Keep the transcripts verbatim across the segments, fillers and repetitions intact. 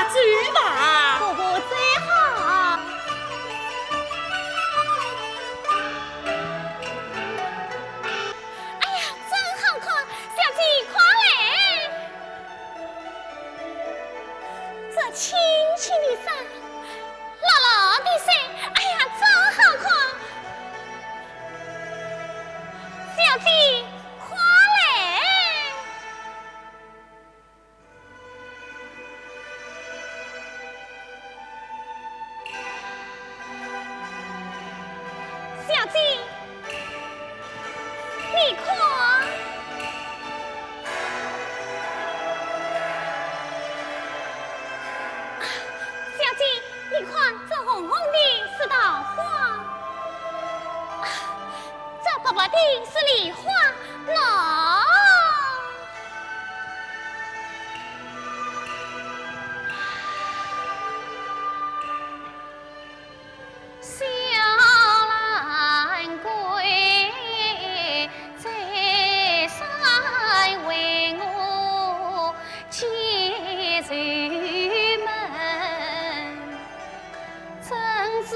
走吧。哥哥走好。哎呀，真好看，小姐快来。这青青的山，绿绿的水，哎呀，真好看。小姐快来。 小姐，你看。小姐，你看这红红的是桃花。啊， 这白白的是梨花，喏。小兰桂在山为我解愁闷。 怎知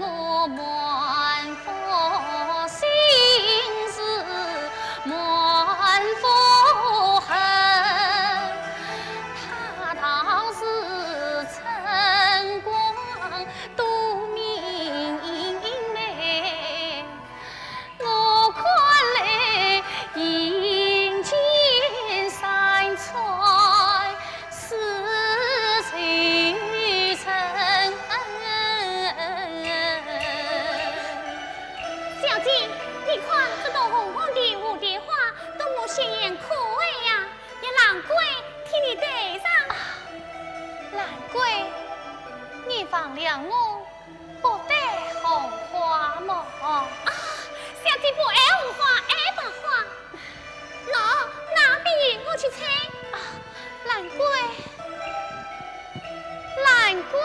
我满腹心事满腹恨，她道是春光多明媚。 我看来人间山川似水成。小姐，你看这朵红红的蝴蝶花，多么鲜艳可爱呀！让兰桂替你戴上。啊，兰桂，你忘了我 不戴红花么？啊，小姐不爱红花，爱白花。喏，那边我去采。啊，兰桂，兰桂。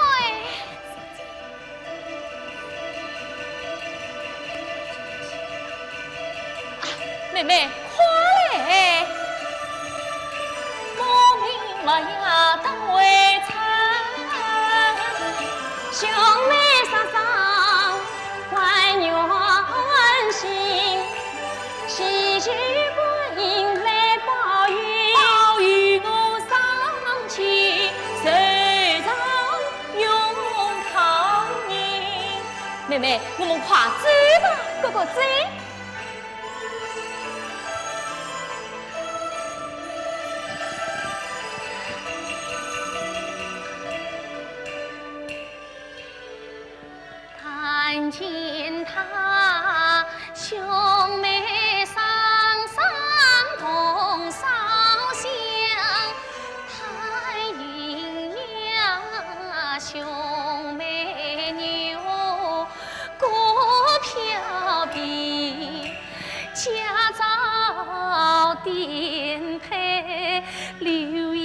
啊，妹妹，快来。 妹妹，我们快走吧。哥哥，走。 但见她秀眉双双同烧香，她云呀秀眉扭，鼓飘飘，驾照颠沛流离。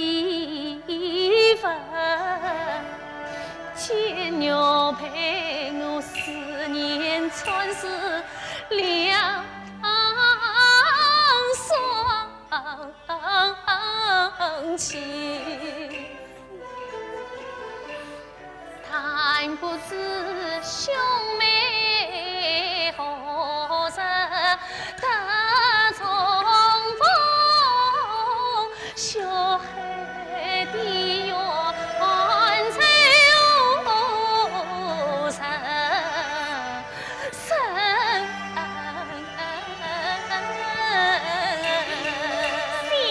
小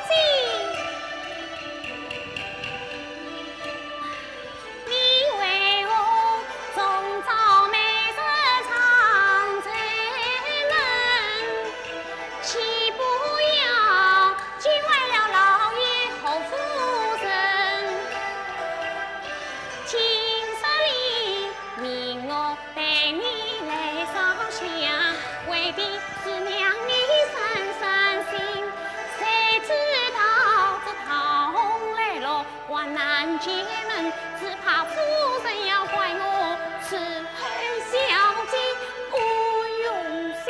姐。 你为何终朝每日常在门？岂不要见坏了老爷何夫人？今日里命我 陪你来烧香，为的是让你散散心。谁知道这桃红来了，还难解闷，只怕夫人要怪我伺候小姐不用心。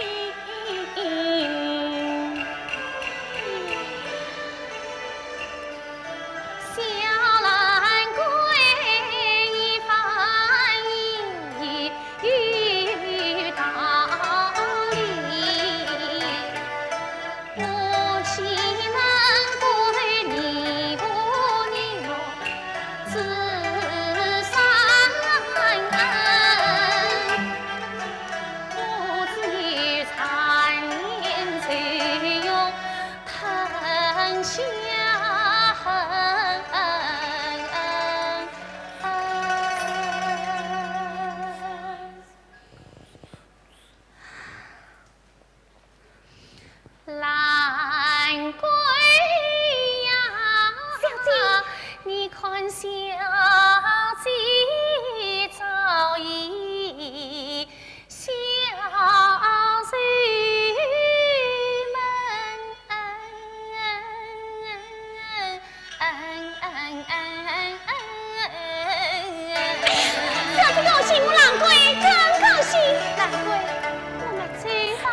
兰桂呀，小姐，你看小姐早已笑寿门。 小姐高兴，我兰桂更高兴。兰桂，我们走吧。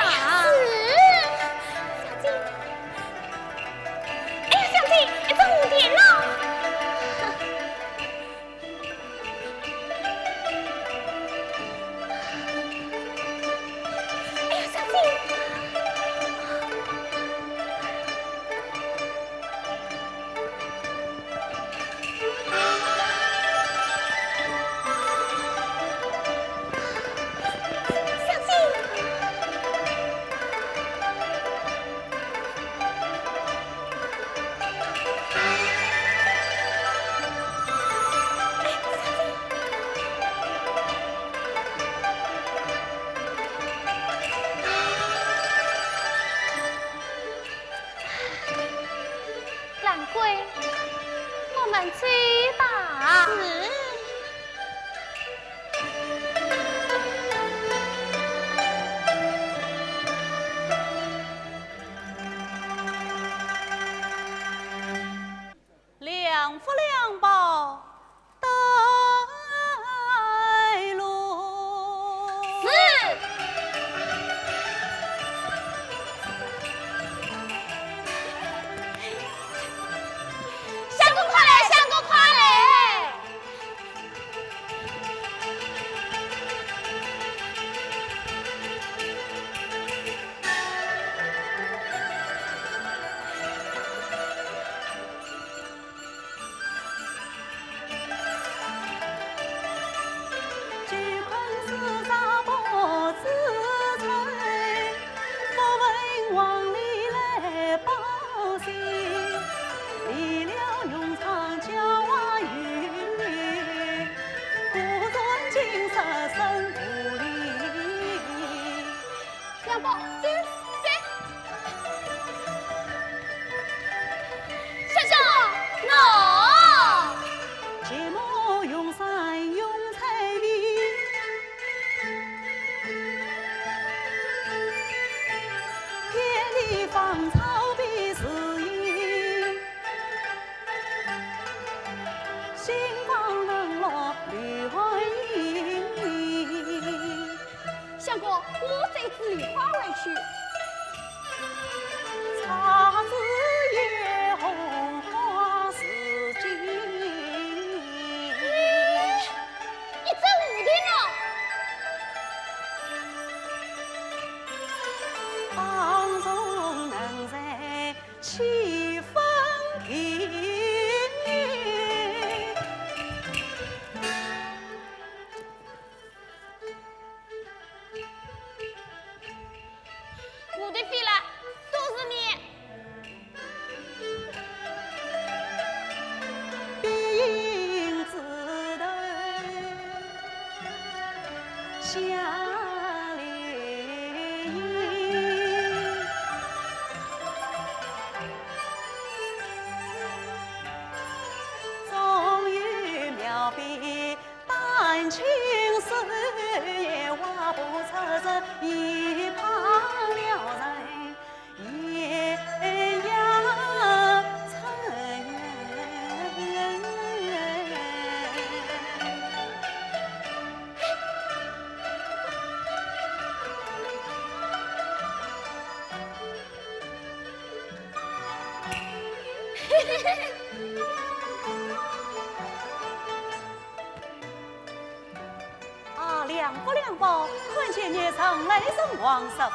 是。小姐，哎呀，小姐，哎，这蝴蝶呢？ 哎呀，小姐！小姐！ 兰桂，我们走吧。是。 梁福梁宝带路。是。相公快来，相公快来！ 梁宝，走，走。小姐，喏。 相公，我这枝梨花回去。 一只蝴蝶呢？蝴蝶飞了，都是你。啊，梁福梁宝，看前日人来人往，十分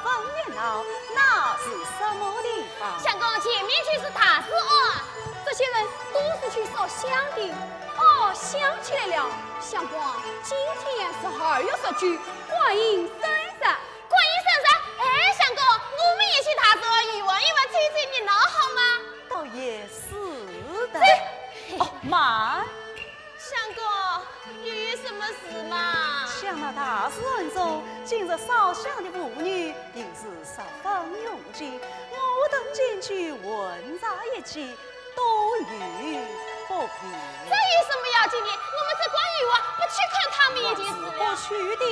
热闹，那是什么地方？相公，前面就是大慈庵，这些人都是去烧香的。哦，想起来了，相公，今天是二月十九，观音生日。 观音生日，哎，相公，我们也去大慈庵游玩游玩，凑凑热闹好吗？倒也是的。哦，慢。相公，又有什么事嘛？想那大慈庵中，今日烧香的妇女定是十分拥挤，我进去混杂一起，都有不便。这有什么要紧的？我们只管游玩，不去看他们也就是了。我是不去的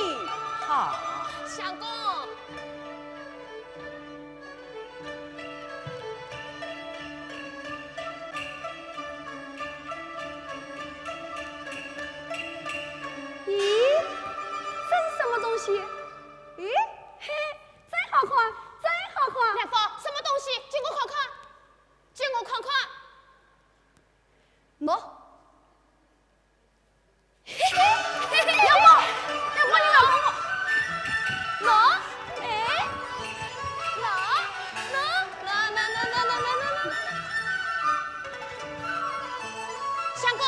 好。相公。咦，这是什么东西？咦，嘿，真好看，真好看！梁芳，什么东西？给我看看，给我看看。喏。 嘿嘿，梁芳，梁芳，你饶了我！喏，哎，喏，喏，喏，喏。相公，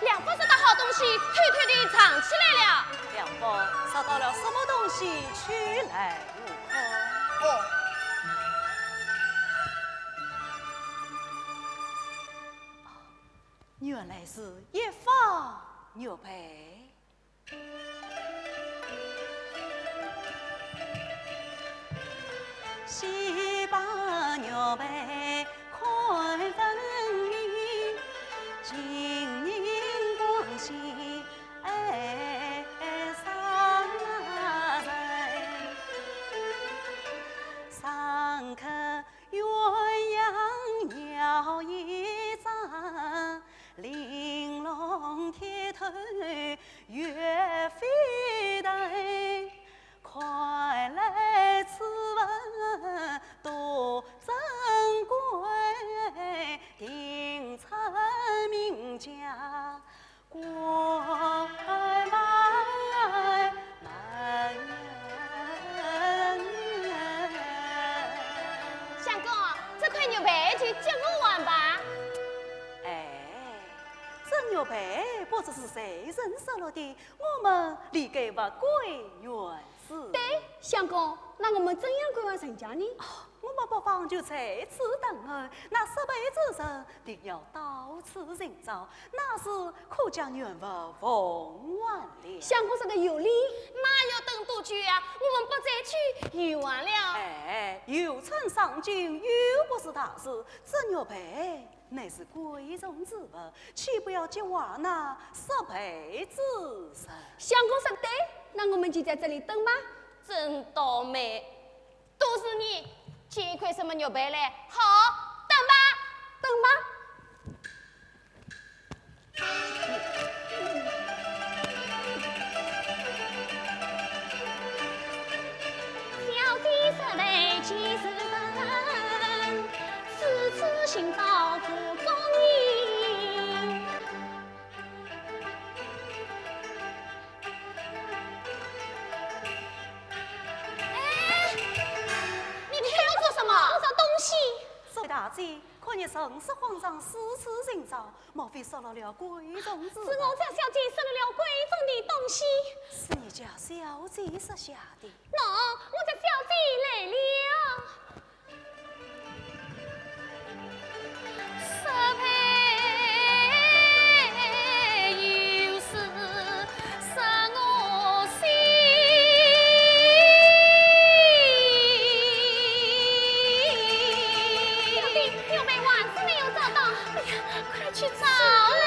梁芳拾到好东西，偷偷地藏起来了。梁芳拾到了什么东西？取来我看。哦。 原来是一方玉佩。喜把玉佩看分明，金银光线爱上人。上刻 鸳鸯摇一张，玲珑剔透月飞台。看来此物多珍贵，定称名家 挂满门。相公，这块玉佩就给我玩吧。哎，这玉佩不知是谁人失落的，我们理该物归原主。对，相公，那我们怎样归还人家呢？哦，我们不妨就在此等候，那失佩之人定要到处寻找， 那时可将原物奉还了。相公说得有理。那要等多久呀？我们不再去游玩了。哎，游春赏景又不是大事，这玉佩乃是贵重之物，岂不要给还那失佩之人？相公说得对，那我们就在这里等吧。真倒霉， 都是你，捡一块什么玉佩来？好，等吧，等吧。小姐失佩几时分？此次寻找不着影。 哎，你推我做什么？我找东西。这位大姐，看你神色慌张，四处寻找，莫非失落了贵重之物？是我家小姐失落了贵重的东西。是你家小姐失下的？喏，我家小姐来了。 小姐，玉佩还是没有找到。哎呀，快去找嘞！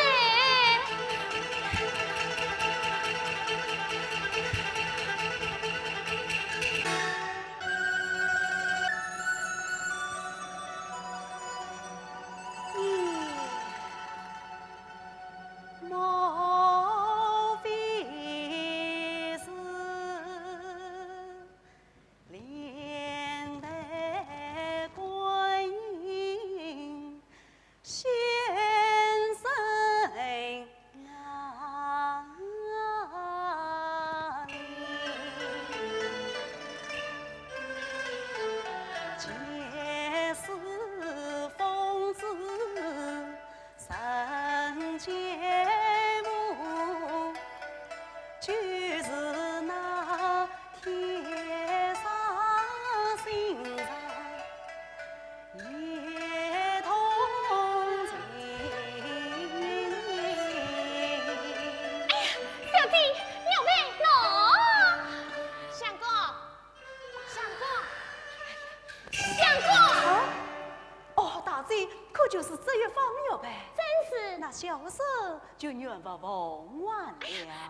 就是这一方玉佩。正是。那小生就愿服奉还了。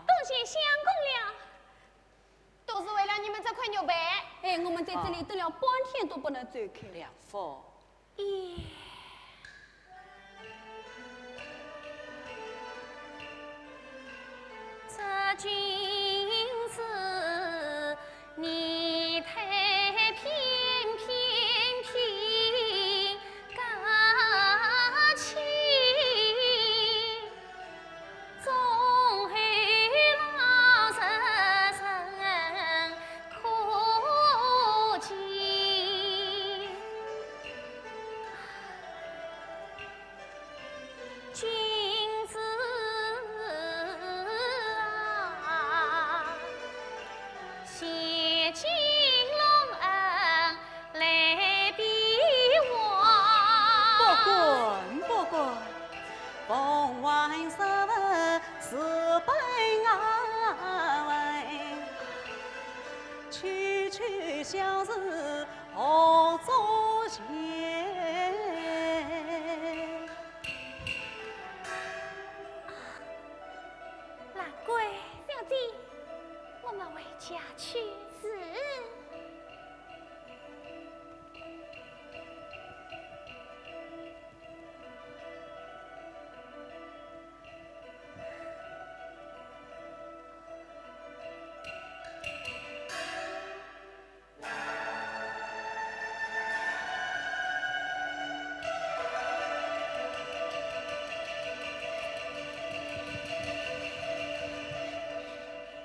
多谢相公了。都是为了你们这块玉佩。哎，我们在这里等了半天都不能走开。梁福。 咦，这金子你太平平平高起。 总有老实人可见。君子啊，谢金隆恩 来比我。不敢，不敢，奉还实物是本分，区区小事何足嫌。兰桂。小姐，我们回家去。是。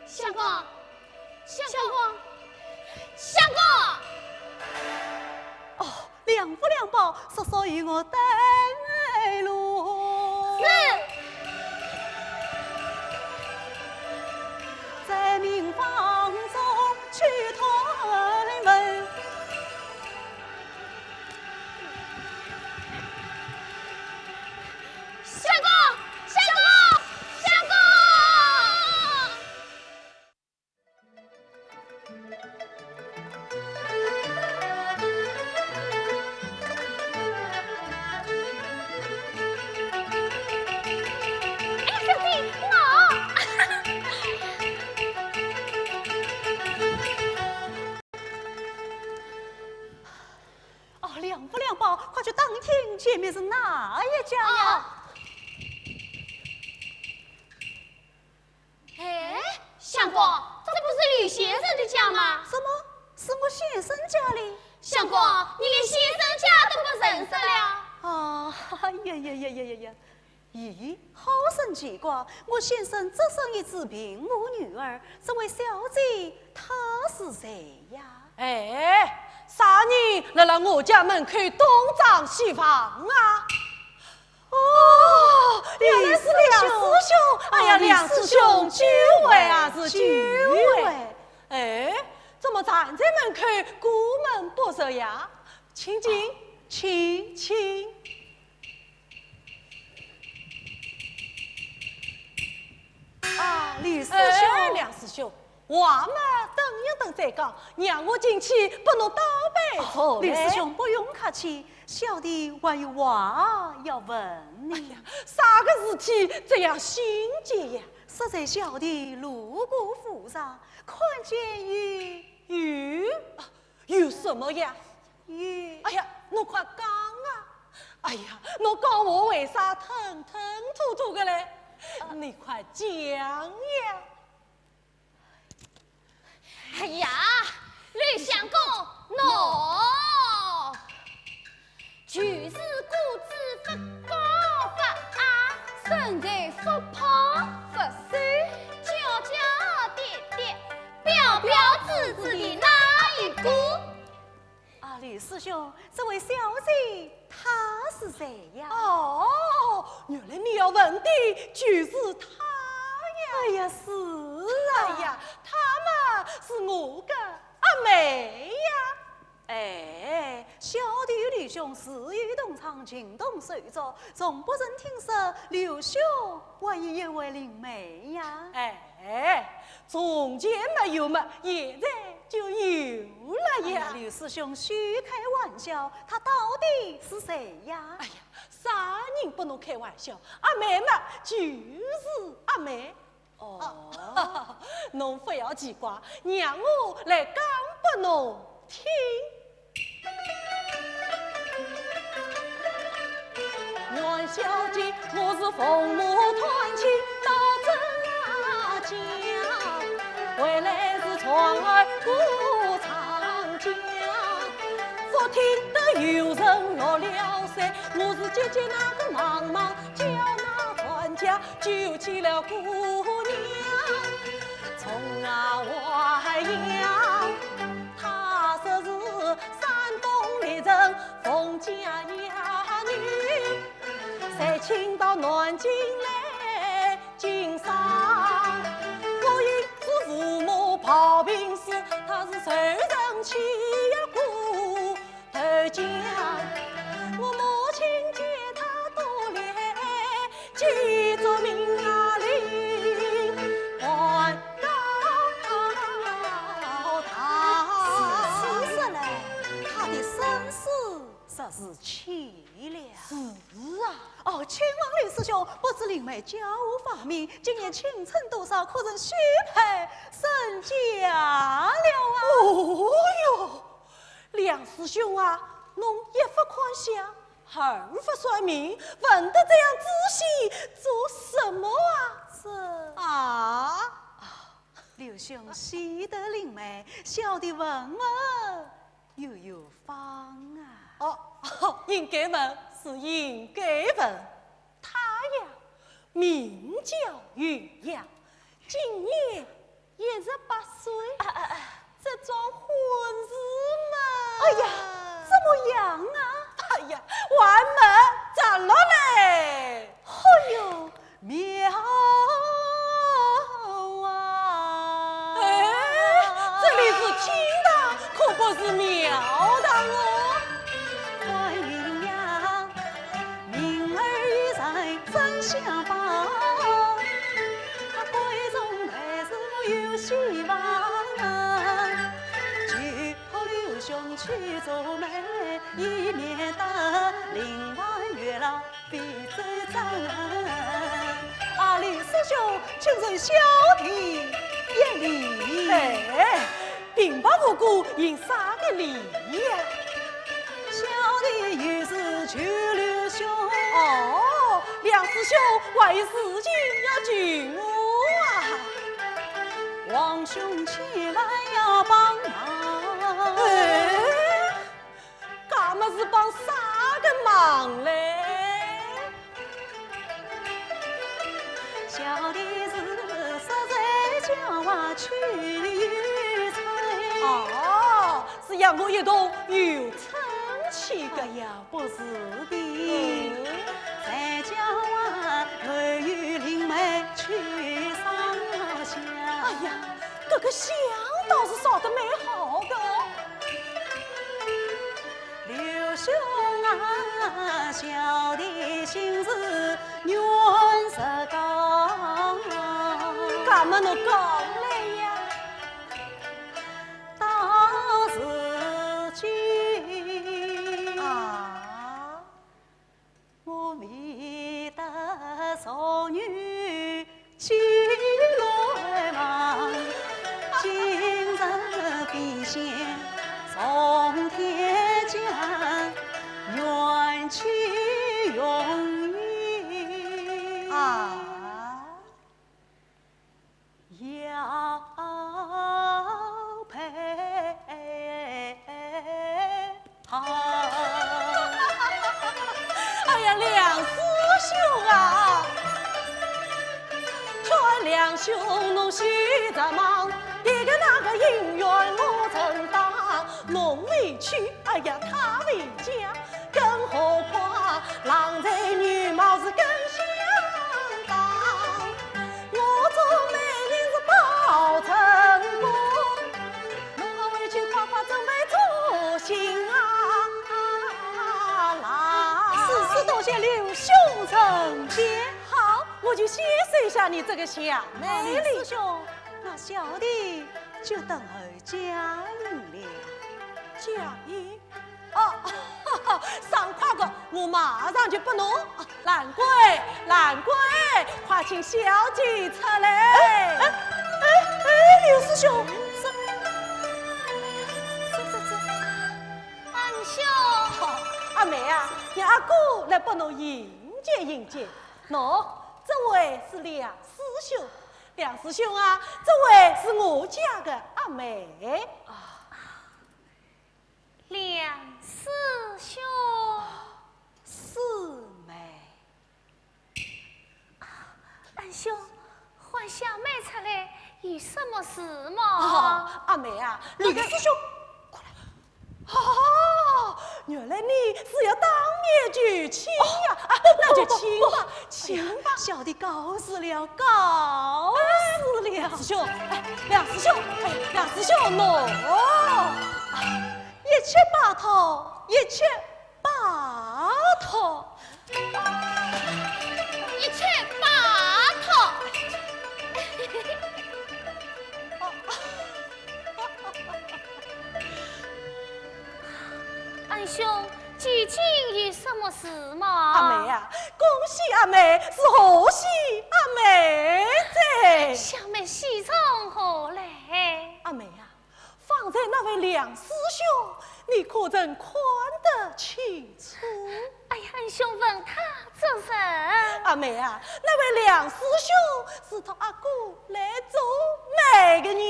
相公，相公，相公！哦，梁福梁宝，速速与我带路。是。在民房中去探问。 相公，相公，相公！ 哦，梁福梁宝，快去打听前面是哪一家呀？哦。哎，相公，这不是吕先生的家吗？什么？是我先生家哩？相公，你连先生家都不认识了？啊，哎呀呀呀呀呀呀！ 咦，好生奇怪，我先生只生一子并无女儿，这位小姐她是谁呀？哎，啥人来了我家门口东张西望啊？哦，原来是梁师兄。哎呀，梁师兄久违啊，久违。哎，怎么站在门口过门不入呀？请进，请，请。 啊，李师兄。哎，梁师兄，话嘛等一等再讲，让我进去拨侬倒杯茶嘞。哦，李师兄不用客气，小弟还有话要问你。哎呀，啥个事体这样心急呀？适才小弟路过府上，看见有，有，啊，有什么呀？ 咦，哎呀，侬快讲啊！哎呀，侬讲话为啥吞吞吐吐的嘞？你快讲呀！哎呀，吕相公，喏，就是个子不高不矮，身材不胖不瘦，娇娇滴滴，标标致致的那一个。 啊，李师兄，这位小姐她是谁呀？哦，原来你要问的就是她呀。哎呀，是啊。哎呀，她嘛，是我的阿妹呀。哎，小弟与刘兄自幼同窗，情同手足，从不曾听说刘兄还有一位令妹呀。哎，从前没有嘛，现在 就有了呀。哎呀，刘师兄休开玩笑，她到底是谁呀？哎呀，是啥人拨侬开玩笑？阿妹嘛，就是阿妹。哦，侬勿要奇怪，让我来讲拨侬听。元宵节我是奉母团亲到镇阿家，回来是船儿过长江。忽听得有人落了山，我是急急那个忙忙叫那船家救起了姑娘。从啊淮阳，她说是山东历城冯家女，随亲到南京来经商。我因是父母抱病死，她是受人欺压过 头家，我母亲见她多怜，急作名啊，另还告她。是，是说来，她的身世实是凄凉。是啊。哦，请问刘师兄，不知令妹叫何芳名？今年青春多少？可曾许配人家了啊？哦哟， 梁师兄啊，侬一不看相，二不算命，问得这样仔细做什么啊？这……啊，刘兄喜得令妹，小弟问问又有妨啊。哦，应该问，是应该问。她呀，名叫云霞，今年 一十八岁，啊啊啊，这桩婚事嘛……哎呀，怎么样啊？哎呀，还没着落嘞。哎哟，妙啊！哎，这里是厅堂，可不是庙堂哦。 啊，刘师兄，请受小弟一礼。哎， 平白无故行啥个礼呀？小弟有事求刘兄。哦，梁师兄，还有事情要求我啊？王兄千万要帮忙。哎， 搿么是帮啥个忙嘞？小弟是实在叫我去催。哦，是要我一同游春去个呀？哎呀，不是的。嗯。才叫我陪与令妹去商相。哎呀，搿个相倒是商得蛮好个。 刘兄啊，小弟心事愿实讲。搿么侬讲来呀。到如今啊， 我未得熟女寄来望，今日必先从天降，元气容易。啊。 要配好。哎呀，梁师兄啊，劝梁兄侬休着忙，一个那个姻缘我承当，侬未娶，哎呀，她未嫁，更何况郎才女貌是更相当。 我做媒人是包成功，侬还回去快快准备做新郎啦。是，是，多谢刘兄成全。好，我就先收下你这个小妹了。啊，师兄，那小弟就等候佳音了。佳音？哦，爽快个，我马上就拨侬。啊，兰桂，兰桂，快请小姐出来。哎，哎，哎，刘师兄，这，这，这，这，恩兄。好，阿妹啊，让阿哥来拨侬迎接迎接。喏，这位是梁师兄，梁师兄啊，这位是我家的阿妹。啊。 梁师兄。师妹。恩兄，唤小妹出来，有什么事么？哦，阿妹啊，那个，梁师兄，过来。哦，原来你是要当面求亲呀？啊，那就请吧，请吧。小弟告辞了，告辞了。梁师兄，哎，梁师兄，哎，梁师兄，喏。 一切拜托，一切拜托。一切拜托。恩兄，究竟有什么事么？阿妹啊，恭喜阿妹，是贺喜阿妹哉。小妹喜从何来？阿妹啊， 方才那位梁师兄，你可曾看得清楚？哎呀，恩兄问他做甚？阿妹啊，那位梁师兄是托阿哥来做媒的呢。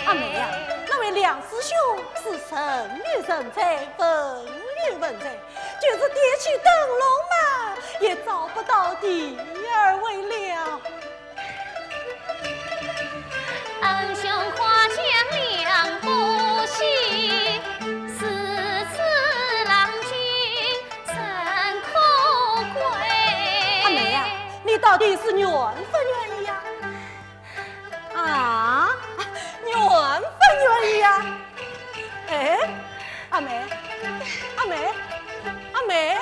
阿妹呀，那位梁师兄是人有人才，文有文才，就是点起灯笼嘛，也找不到第二位了。 阿妹呀，你到底是愿不愿意呀？啊，愿不愿意呀？哎，阿妹，阿妹，阿妹。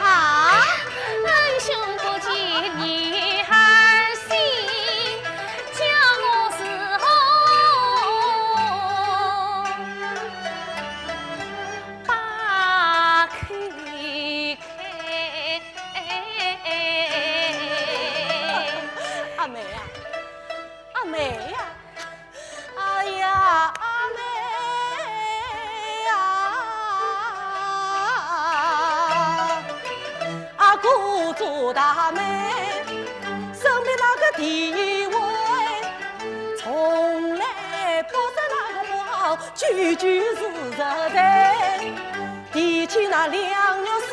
啊？阿妹呀，阿妹呀， 哎呀，阿妹呀，阿哥做大媒，身边那个第一位，从来不说那个不好，句句是实在。提起那梁玉书，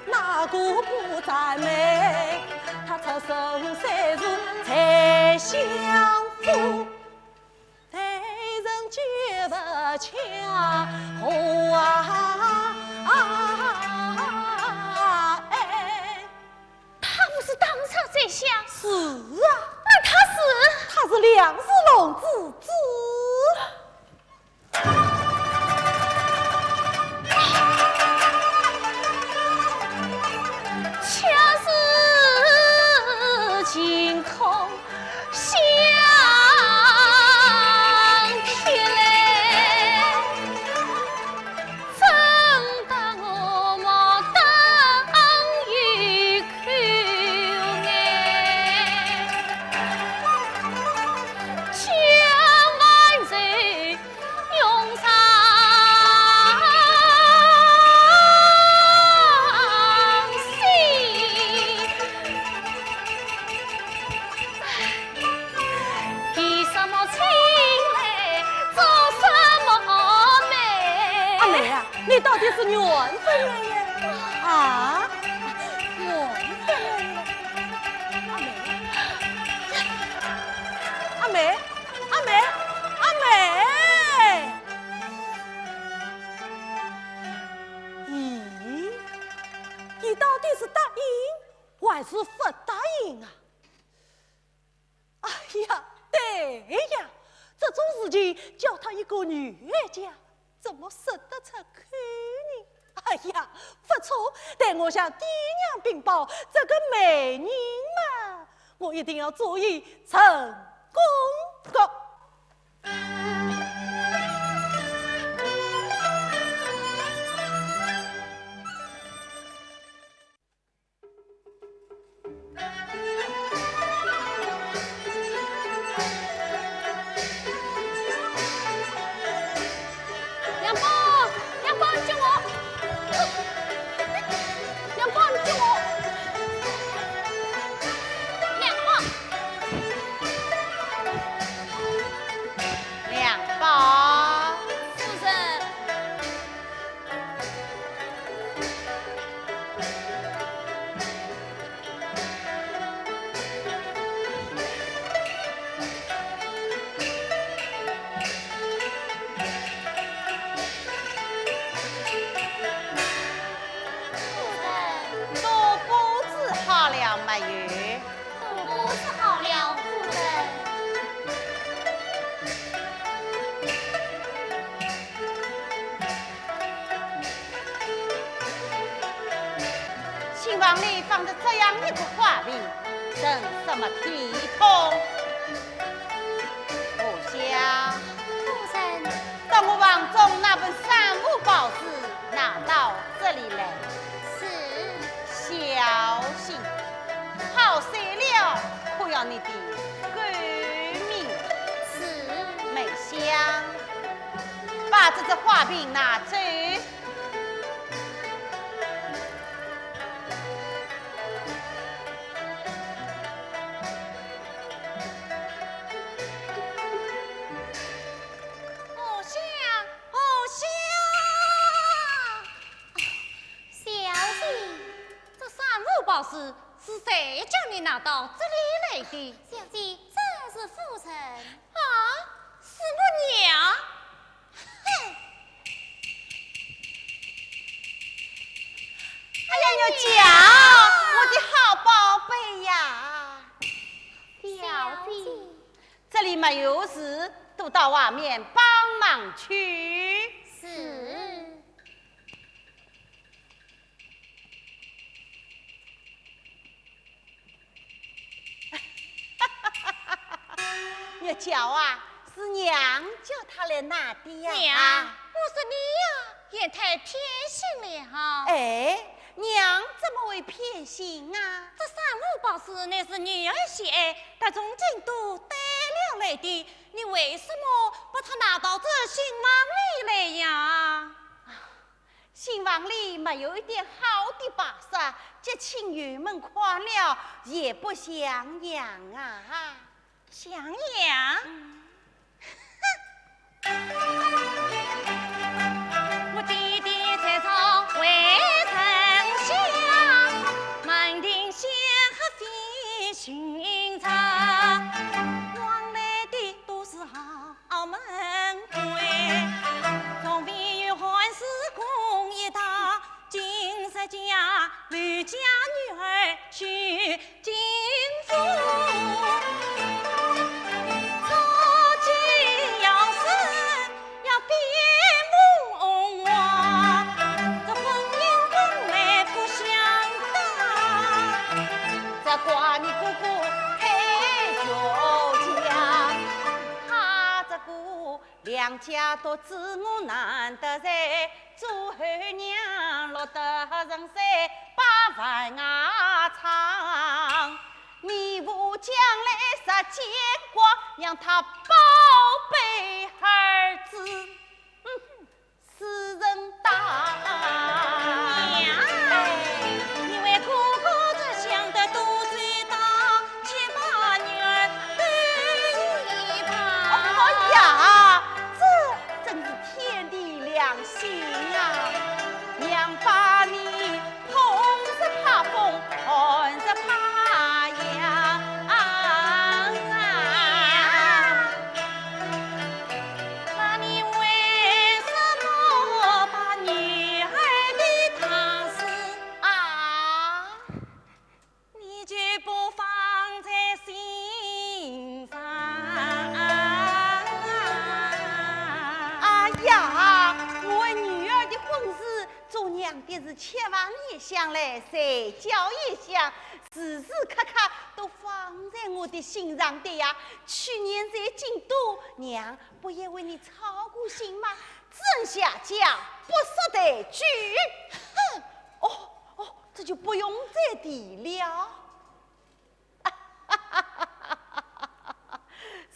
哪个不赞美？他出身虽是宰相府，待人绝不巧合啊！哎，他不是当朝宰相？是啊。那他是？他是梁氏龙之子。 恰似晴空相瞥嘞，正当我莫等有口哎，将万岁 永上心。提什么亲来做什么媒？阿妹啊，你到底是愿不愿意啊？啊？愿不愿意啊？阿妹，阿妹。 阿妹，阿妹。咦，你到底是答应还是不答应啊？哎呀，呀，这种事情叫她一个女儿家，怎么说得出口呢？哎呀，不错，待我向爹娘禀报，这个媒人嘛，我一定要做伊成功个。 梁宝，梁宝，你救我！梁宝，你救我！梁宝！梁宝！夫人。 夫人。都布置好了没有？都布置好了，夫人。 新房里放着这样一个花瓶，成什么体统？荷香。夫人。到我房中拿本三五宝书拿到这里来。是。小心，好碎了，可要你的狗命。是。梅香。 把这只花瓶拿走。荷香，荷香！小姐。这三五宝书是谁叫你拿到这里来的？小姐，正是夫人。啊，是我娘？ 哼！哎呀，玉娇，我的好宝贝呀！小姐。这里没有事，都到外面帮忙去。是。 玉娇啊，是娘叫她来拿的呀。娘，我说你呀，也太偏心了哈。哎，娘怎么会偏心啊？这三五宝书乃是女儿喜爱，特从京都带了来的，你为什么把它拿到这新房里来呀？ 新房里没有一点好的摆设，急请油门宽了，也不像样啊。像样？嗯。我爹爹在朝为丞相，门庭显赫非寻常，往来的都是豪 豪门贵，从未有汉室公一道，今日家，刘家女儿去进府。早知要死要变凤凰，这婚姻本来不相当，只怪你哥哥太倔强。他这个 两家独子我难得在，做后娘落得人在把饭啊唱。你我将来实见光，让他宝贝儿子，嗯哼，死人当。娘，你为哥哥着想得多周到， 且把女儿等一旁。哎呀，这真是天地良心啊！娘把你捧着怕风，寒着怕阳。啊，那你为什么把女儿的大事啊？ 你就不放在心上。想的是吃饭也想来，睡觉也想，时时刻刻都放在我的心上的呀。去年在京都，娘不也为你操过心吗？只恨下家不识抬举。哼！哦，哦，这就不用再提了。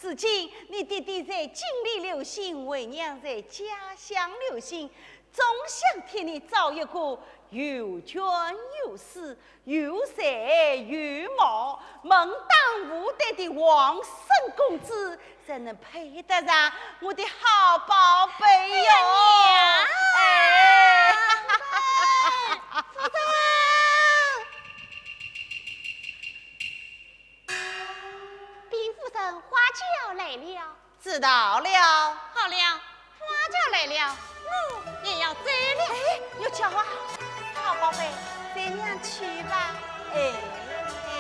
如今你爹爹在京里留心，为娘在家乡留心，总想替你找一个有权有势、有才有貌、门当户对的王孙公子，才能配得上我的好宝贝哟。娘！哎，夫人，夫人。 禀夫人，花轿来了。知道了。好了，花轿来了，我也要走了。哎，玉娇啊，好宝贝，随娘去吧。哎，哎。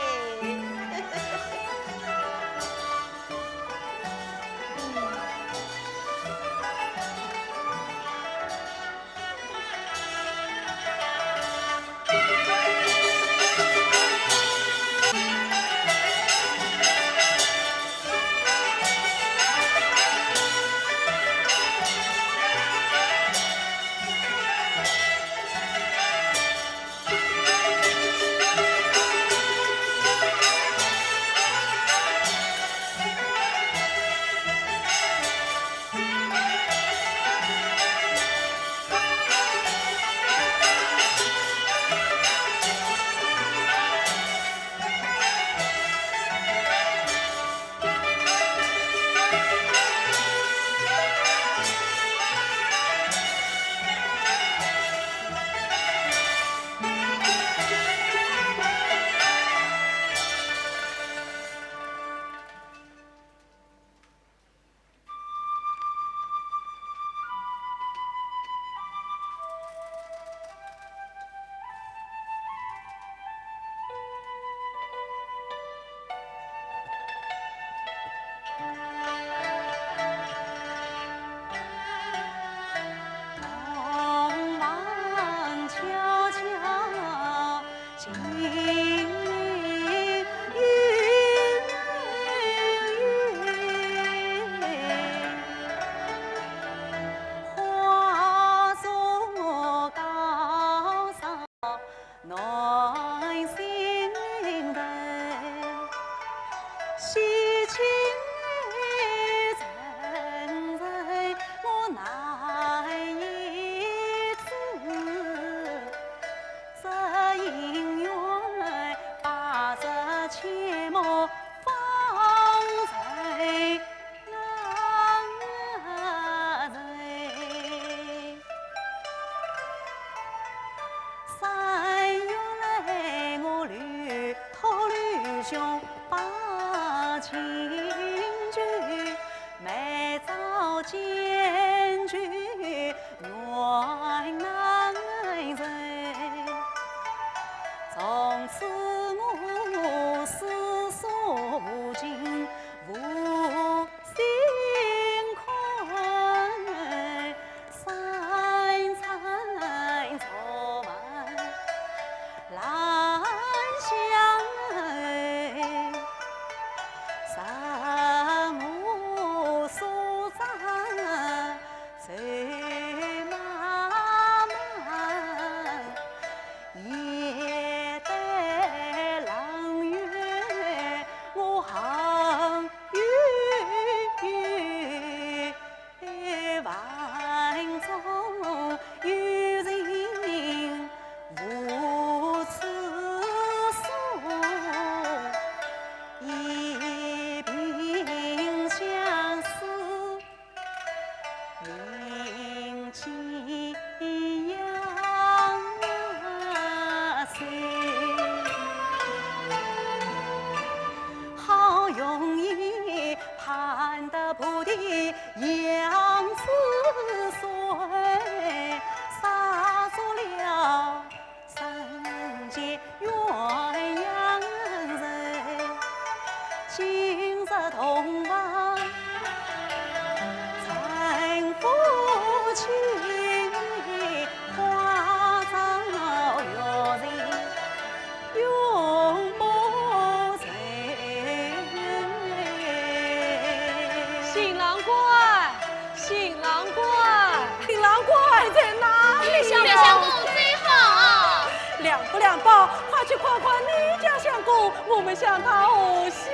新郎官，新郎官在哪里呀？相公最好。梁福梁宝，快去看看你家相公，我们向他贺喜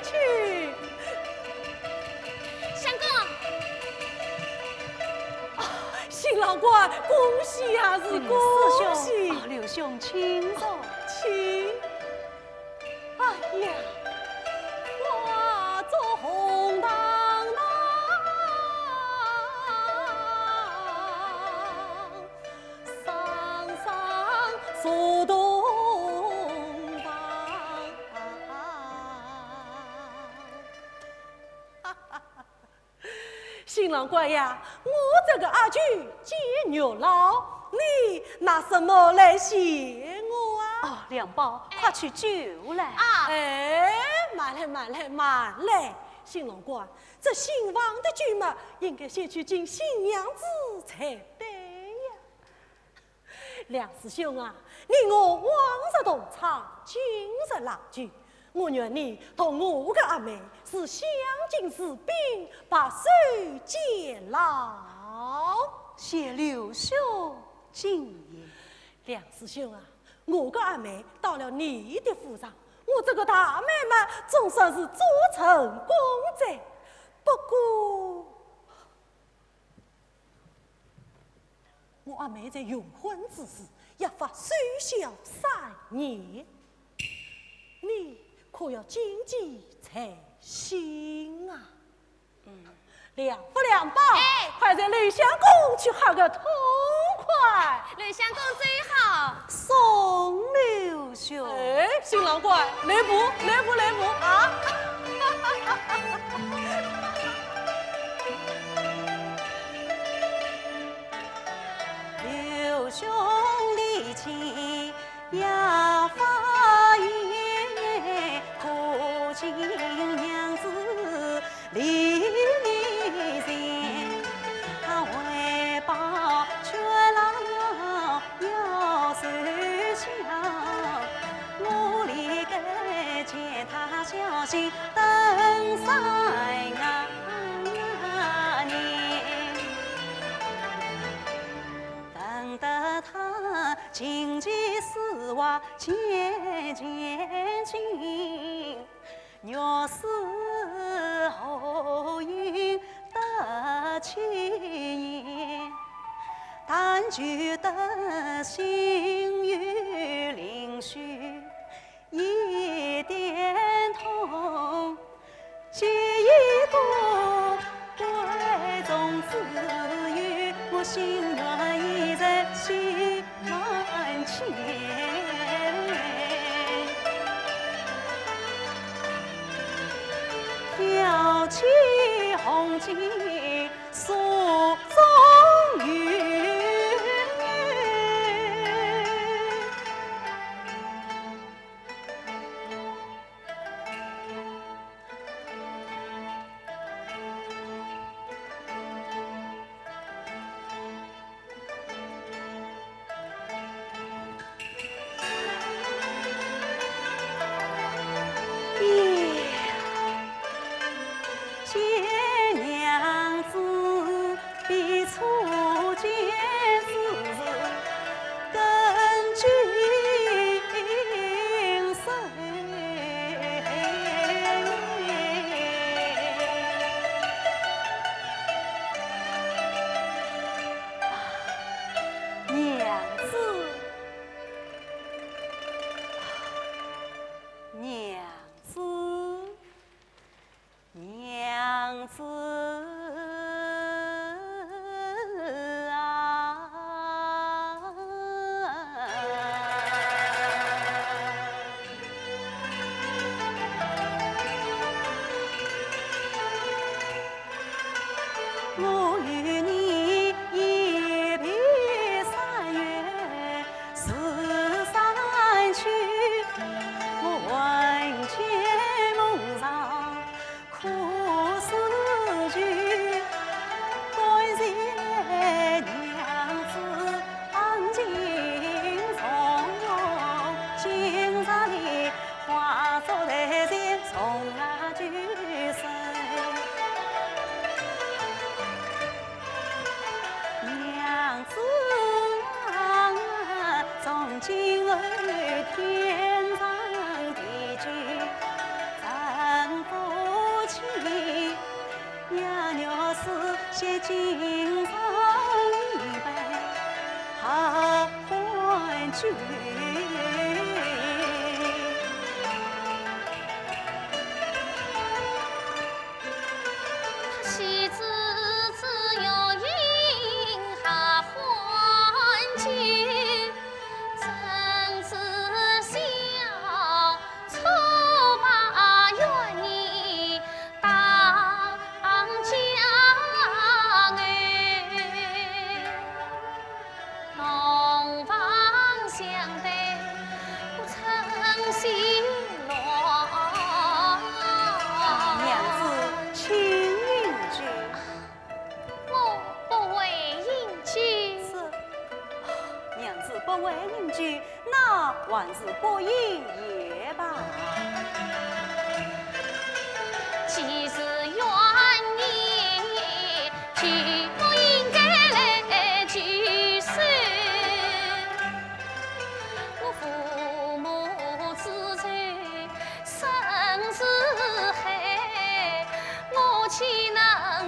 去。相公。啊，新郎官，恭喜啊，是恭喜。嗯，四兄。啊，刘兄，请坐。请。 哎呀，花烛红堂堂，双双入洞房。新郎官呀，我这个阿舅见月老，你拿什么来谢我啊？哦，梁宝，快取酒来。啊。哎，慢来，慢来，慢来。新郎官，这新房的酒嘛，应该先去敬新娘子才对呀。 梁师兄啊，你我往日同窗，今日郎舅，我愿你同我个阿妹是相敬如宾，白首偕老。谢刘兄金言。梁师兄啊，我个阿妹到了你的府上，我这个大妹嘛，总算是做成功哉。不过， 我阿妹在云婚之时，约法守孝三年，你可要谨记在心啊。嗯。梁福梁宝，哎。快随刘相公去喝个痛快。刘相公最好。送刘 兄。哎，新郎官，来步，来步，来步啊！刘兄礼敬也发言，可敬娘子 礼礼贤，他为保全老要守孝，我理该见他小心等三年。等得他琴棋书画渐渐精， 玉树后影得清闲，弹酒得心有灵犀一点通，借一个闺中之友，我心愿已在心 门前，挑起红巾诉衷肠。见娘子 比初见时更精神。娘子，娘子。 娘子。谢君上一杯合欢酒。他喜之至，又饮合欢酒。 啊，娘子，请饮酒。 我不会饮酒。是，娘子不会饮酒，那还是不饮也罢。既是愿意，就不应该来聚首。我父母之仇， 深似海，我岂能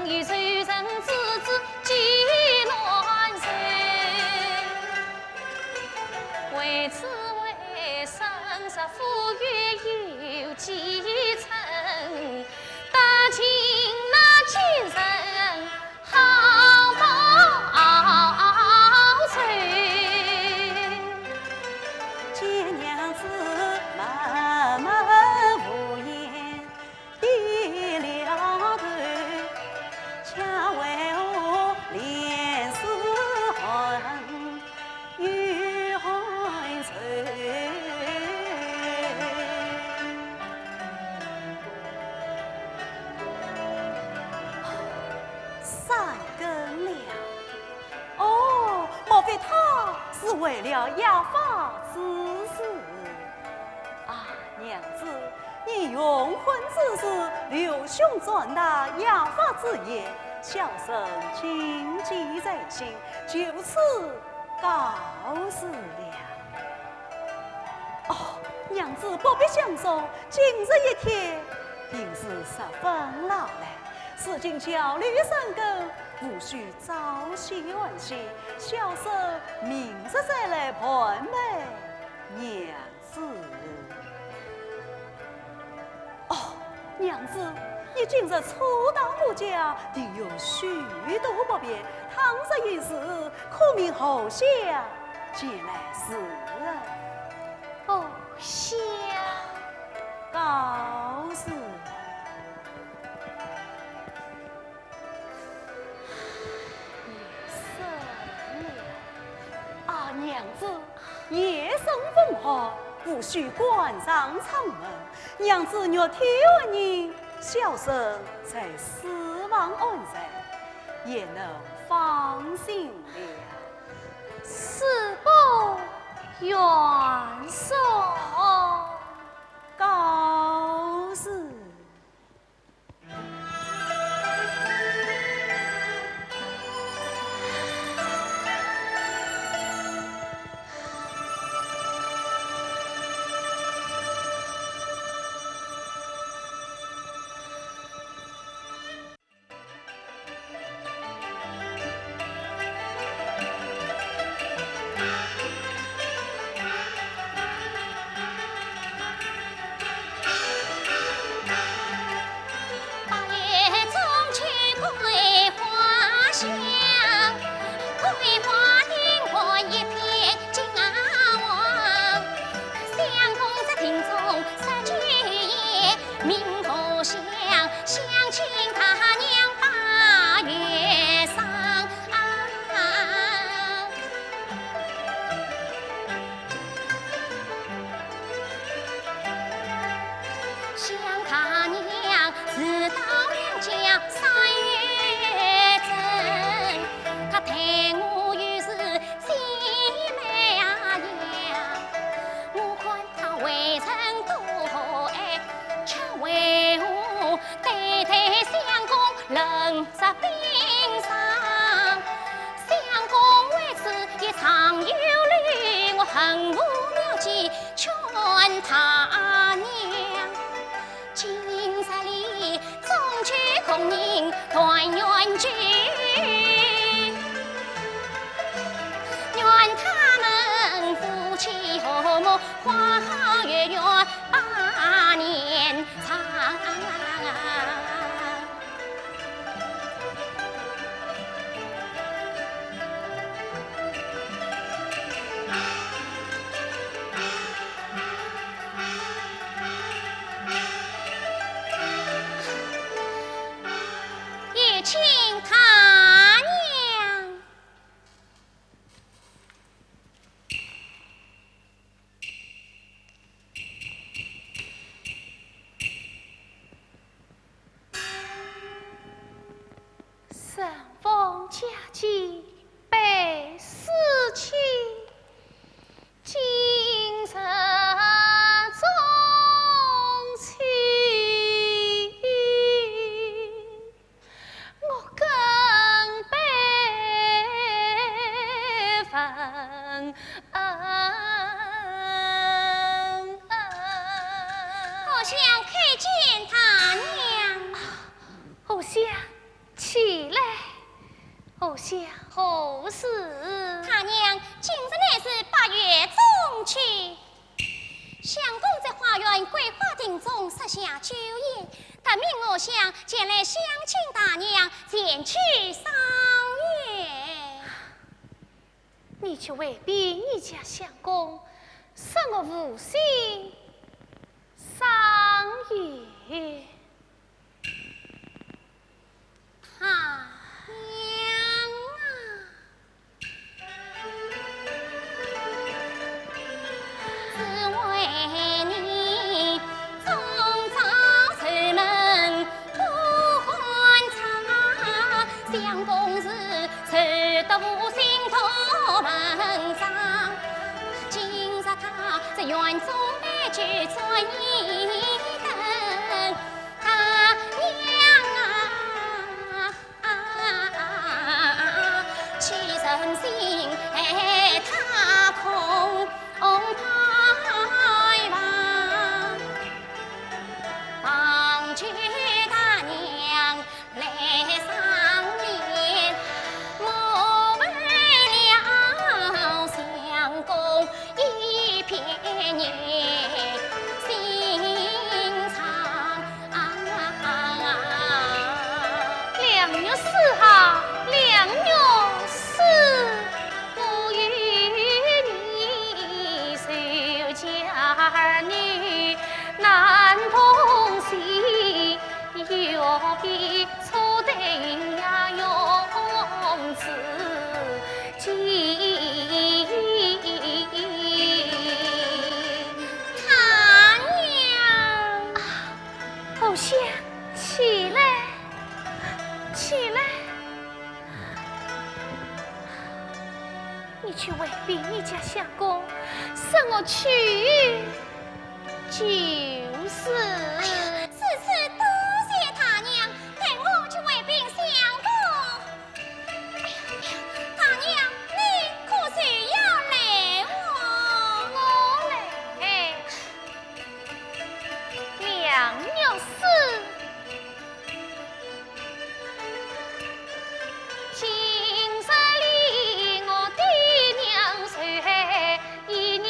与仇人之子结难仇？为此为生，若负于有几成，得尽那奸人 好报仇。见娘子默默无言，低了头，恰为我脸似寒。 与寒愁。三更了。哦，莫非他是为了雅法之事？啊，娘子，你用婚之事，刘兄转达雅法之言，小生谨记在心，就此 告辞了。哦，娘子不必相送，今日一天定是十分劳累，如今叫刘三更，务须早些安歇，小生明日再来盘问娘子。 哦，娘子，你今日初到我家，定有许多不便，倘若有事，可命后厢前来侍候。后厢。告辞。 夜深了。啊，娘子，夜深风寒，务须关上窗门。娘子若挑人，小生在书房安睡，也能放心了。恕不远送。告辞。花好月圆把年长。有请大娘。 顺风驾起，拜师去，今日中秋。 我更被分恩。荷香叩见大娘。荷香，起来。荷香，何事？大娘，今日乃是八月中秋， 相公在花园桂花亭中设下酒宴，特命荷香前来相请大娘前去赏月。你去回禀你家相公，说我无心赏月。 大娘啊。只为你终朝愁闷不欢畅，相公是愁得无心多文章。今日他在园中摆酒作揖等，大娘啊。 良玉书啊，良玉书。 大娘。荷香，起来，起来。你去回禀你家相公，说我去就是。哎呀，如此多谢大娘，待我去回禀相公。 哎呀，哎呀，大娘，你可是要来哦？我来。良玉书。今日里我的娘寿一年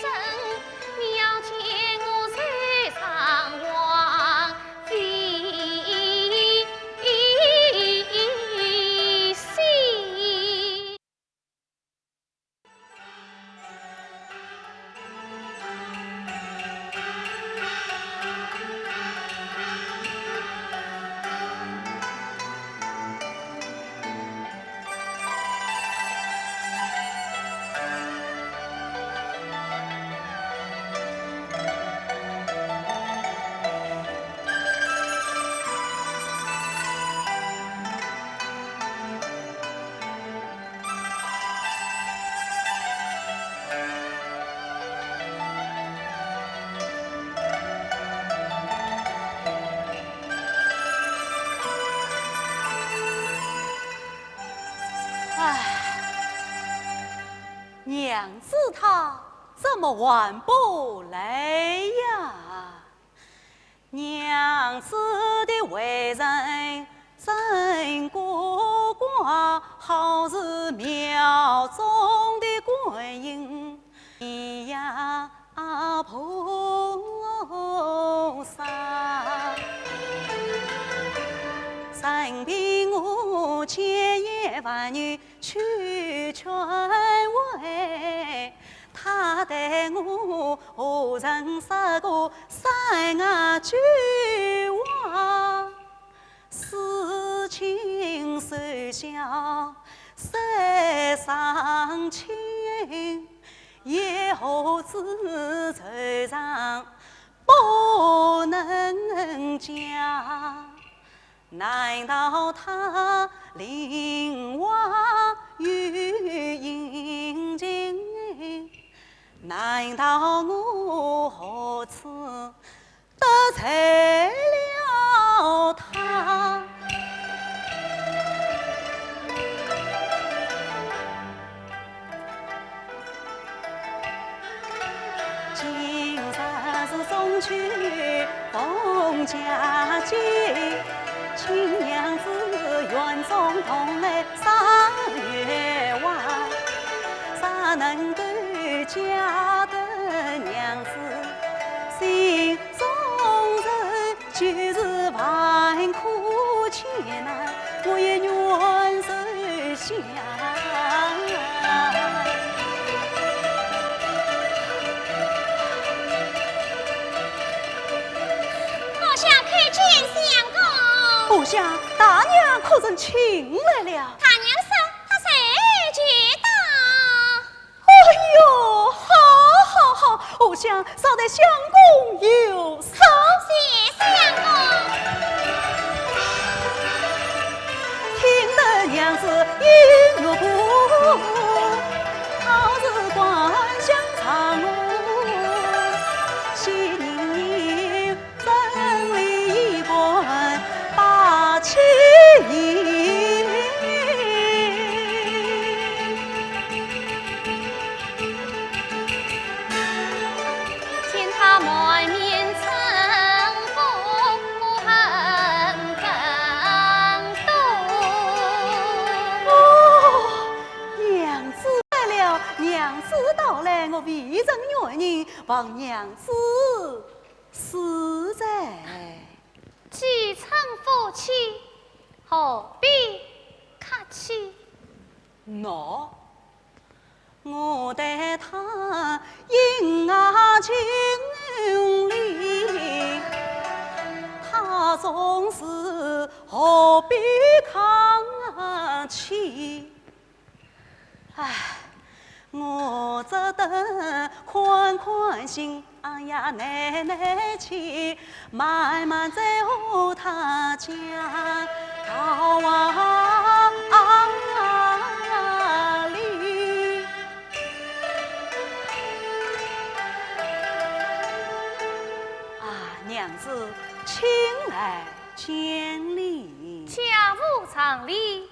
整，要见我寿上皇 唉，娘子她怎么还不来呀？娘子的为人真古怪，好似庙中的观音一样。任凭我千言万语去劝慰，他待我何曾说过三句话？思亲事小三伤情，也何止愁肠不能讲。 难道他另外有隐情？难道我何曾得罪了他？ 今日是中秋逢佳节，请娘子园中同来赏月华，谁能够解得娘子心中愁？ 今日万苦千难，我也愿受下。荷香叩见相公。荷香，大娘可曾请来了？大娘说她随即到。 哎呦，好，好，好，荷香，少待相公有赏。谢相公。听得娘子音乐过，好似观香长路，喜盈盈。 整理一款八七年。见他满面春风，我很感动。哦，娘子来了，娘子到来，我未曾远迎，望娘子 恕罪。既成夫妻，何必客气？喏，我待他恩爱情理，他总是何必客气？ 唉，我只得宽宽心，哎呀，耐耐气，慢慢再和他讲道理。啊，娘子，请来见礼。家无常礼，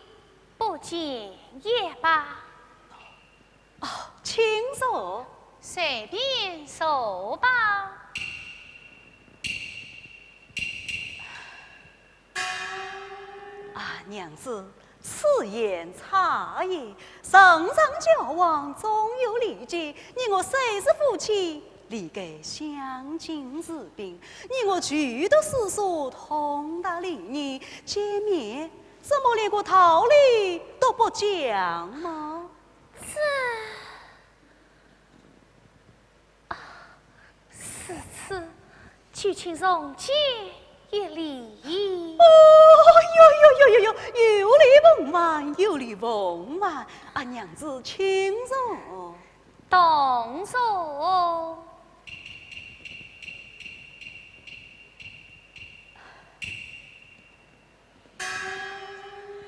不见也罢。哦，请坐。随便坐吧。啊，娘子，此言差矣。人常交往，总有礼节，你我虽是夫妻，理该相敬如宾。你我俱读诗书，通达礼仪，见面 怎么连个道理都不讲吗？这……啊，如此，就请重见一礼。哦，哟哟哟哟哟，有礼奉还，有礼奉还。啊，娘子请坐。同坐。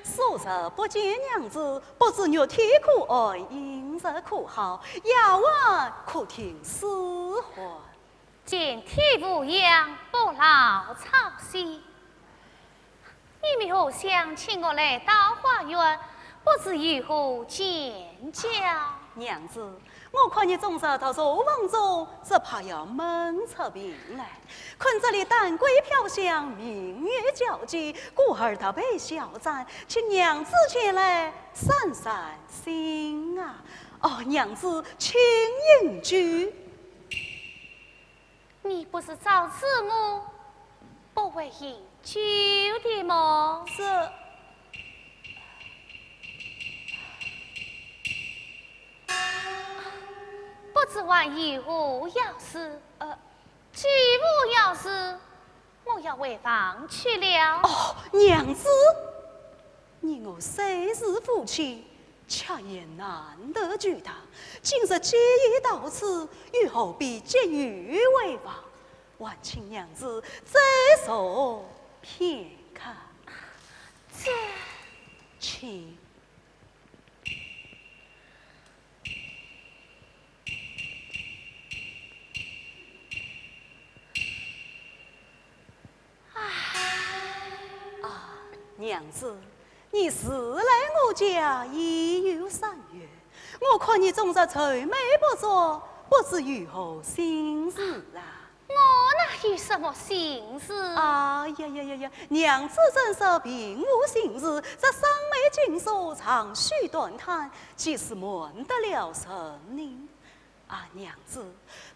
数日不见娘子，不知玉体可安，饮食可好？丫鬟可听使唤？全体无恙，不劳操心。你们荷香请我来到花园，不知有何见教？娘子， 我看你终日到书房中，只怕要闷出病来。看这里丹桂飘香，明月皎洁，故而特备小盏，请娘子前来散散心啊。哦，娘子，请饮酒。你不是早知我不会饮酒的么？是。不知还有何要事？呃，既无要事，我要回房去了。哦，娘子，你我虽是夫妻，却也难得聚谈。今日既已到此，又何必急于回房？ 还请娘子再坐片刻。这……请。啊，娘子，你自来我家已有三月，我看你终日愁眉不展，不知有何心事啊？ 我哪有什么心事？哎呀呀呀呀，娘子怎说并无心事，这双眉紧锁，长吁短叹，岂是瞒得了人呢？啊，娘子，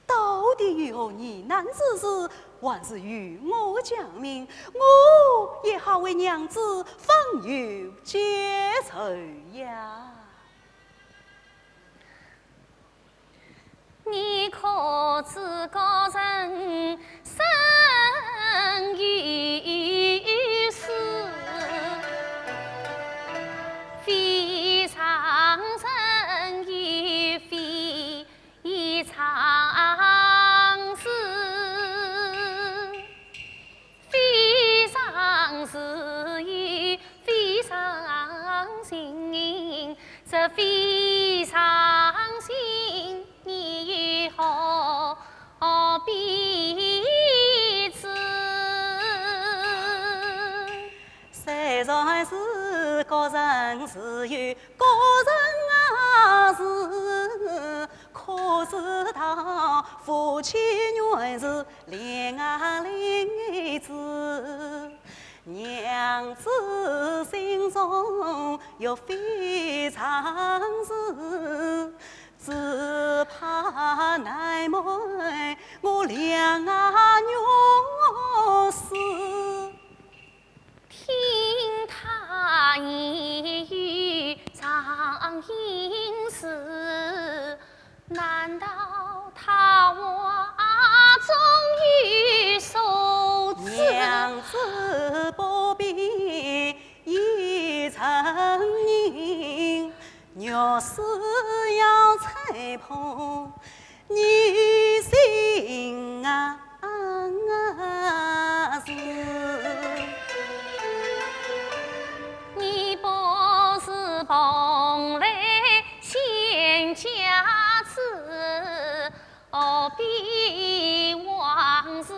到底有何疑难之事，还是与我讲明，我也好为娘子分忧解愁呀。 你可知古人生于斯，非常人也非常事。 非常事也非常情，这非常情你何必知？虽然是古人自有古人啊事， 可知道夫妻原是恋爱令子，娘子心中有非常事，只怕难瞒我两月事。 听他言语常应是，难道他话中有所指？娘子不必疑，承认，若是要猜破， 你心啊是。你不是蓬莱仙家子，何必往事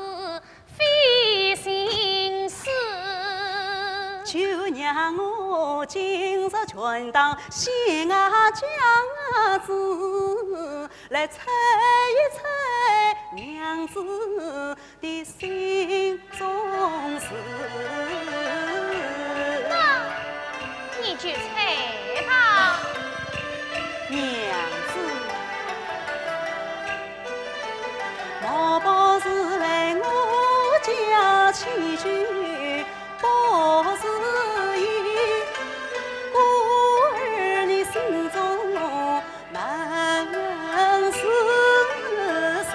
费心思。就让我今日全当仙家子，来猜一猜娘子的心中事。那你就猜吧。娘子， 莫不是来我家祈求，不是与孤儿你心中闷事事。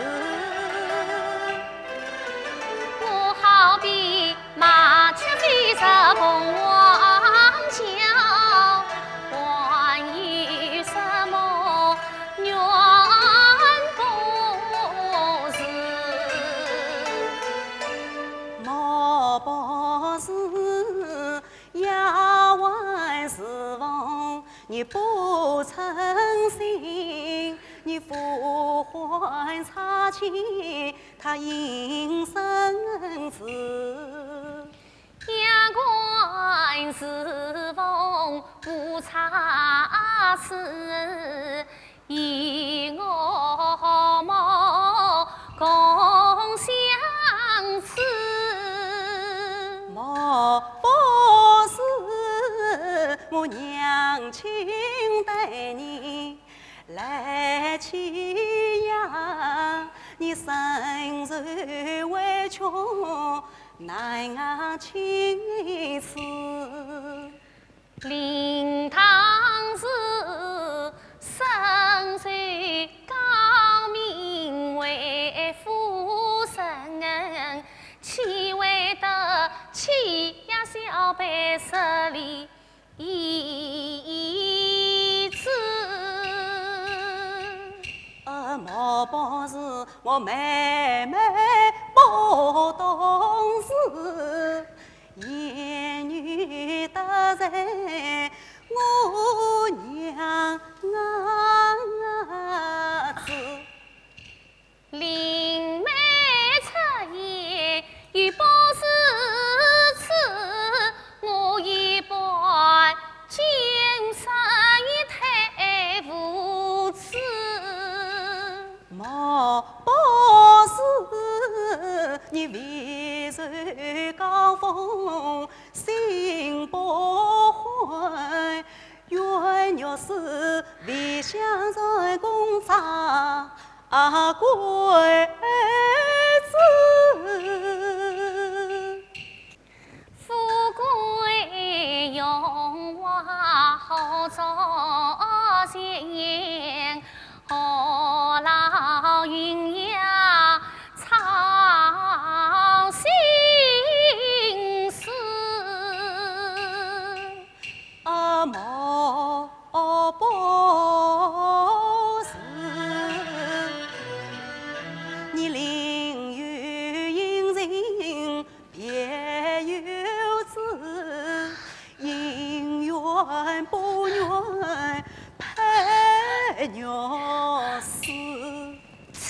我好比 麻雀飞入凤凰桥，还有什么怨不是？莫不是丫鬟侍奉你不称心，你呼唤差遣，她应声辞。 丫鬟侍奉不差此，与我莫共相辞。莫不是我娘亲待你来欺压，你深受委屈，南阳青史。令堂是深受高名为夫人，岂为得妻呀小辈失礼 一字。呃，莫不是我妹妹不懂事，言语得罪我娘子。 林妹出言，又不如此，我一般见识也太无知。莫不是你未受高风，心不欢，怨若是未想在公差 啊，贵子。富贵荣华好早前，何劳云霞操心事。 啊，莫不是你另有隐情别有主，姻缘不愿配玉丝。 切！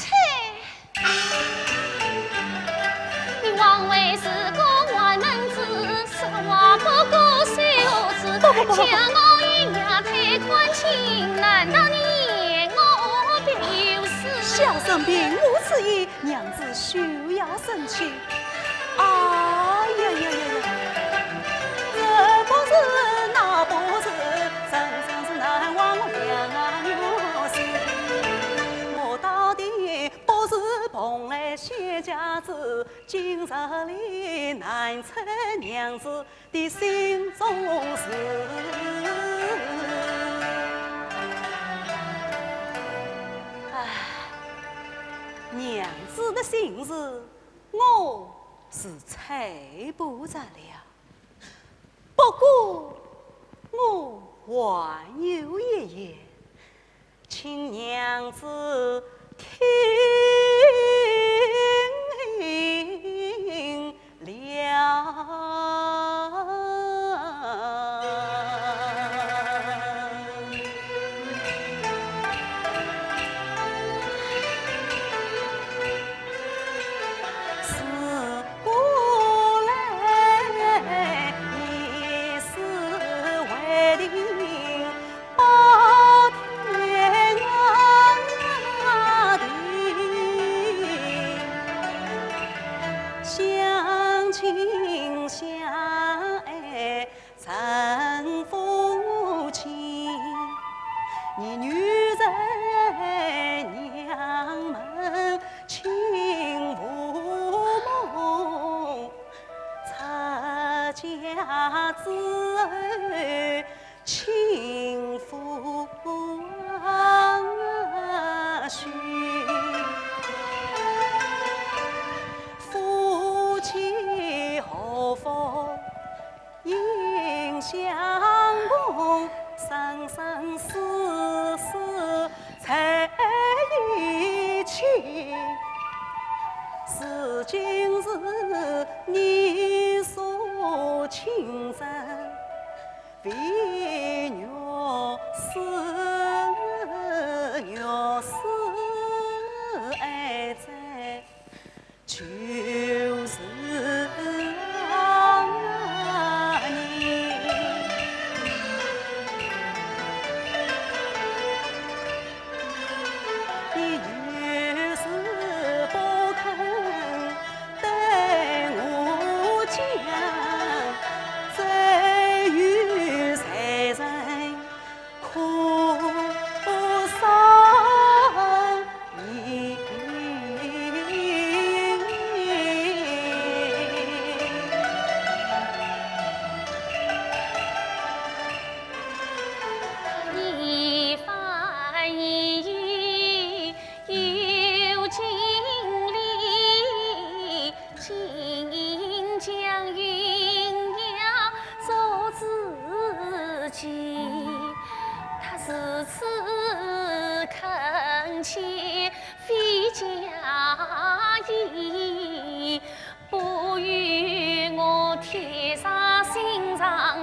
你枉为是个寒门子，说话不顾袖子，不，不，不，不。叫我一夜太欢喜，难道你嫌我表示？小生并无此意，娘子休要生气。哎呀呀呀呀！这不是那不是，真正是难忘两月事。我到底 不是蓬莱仙家子，今日里难测娘子的心中事。唉，娘子的心事，我是猜不着了。不过，我还有一言， 请娘子听了。自古来，一世为定 报天下的，相亲相爱成夫妻。你女在娘门亲无蒙，出嫁之后 亲夫啊许，夫妻何福应相共，生生世世在一起。如今是你所亲征， 为玉丝，玉丝爱在，就是你。 你越是不肯对我讲，只有谁人可伤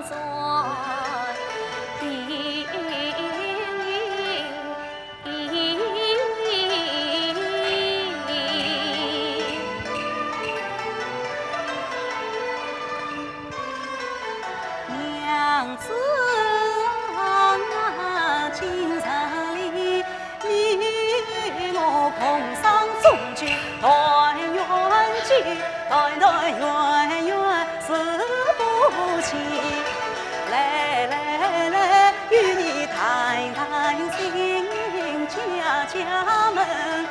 娘子啊，今日里你我共赏中酒，团圆酒，团团圆圆是福气。来来来，与你谈谈心，解解闷，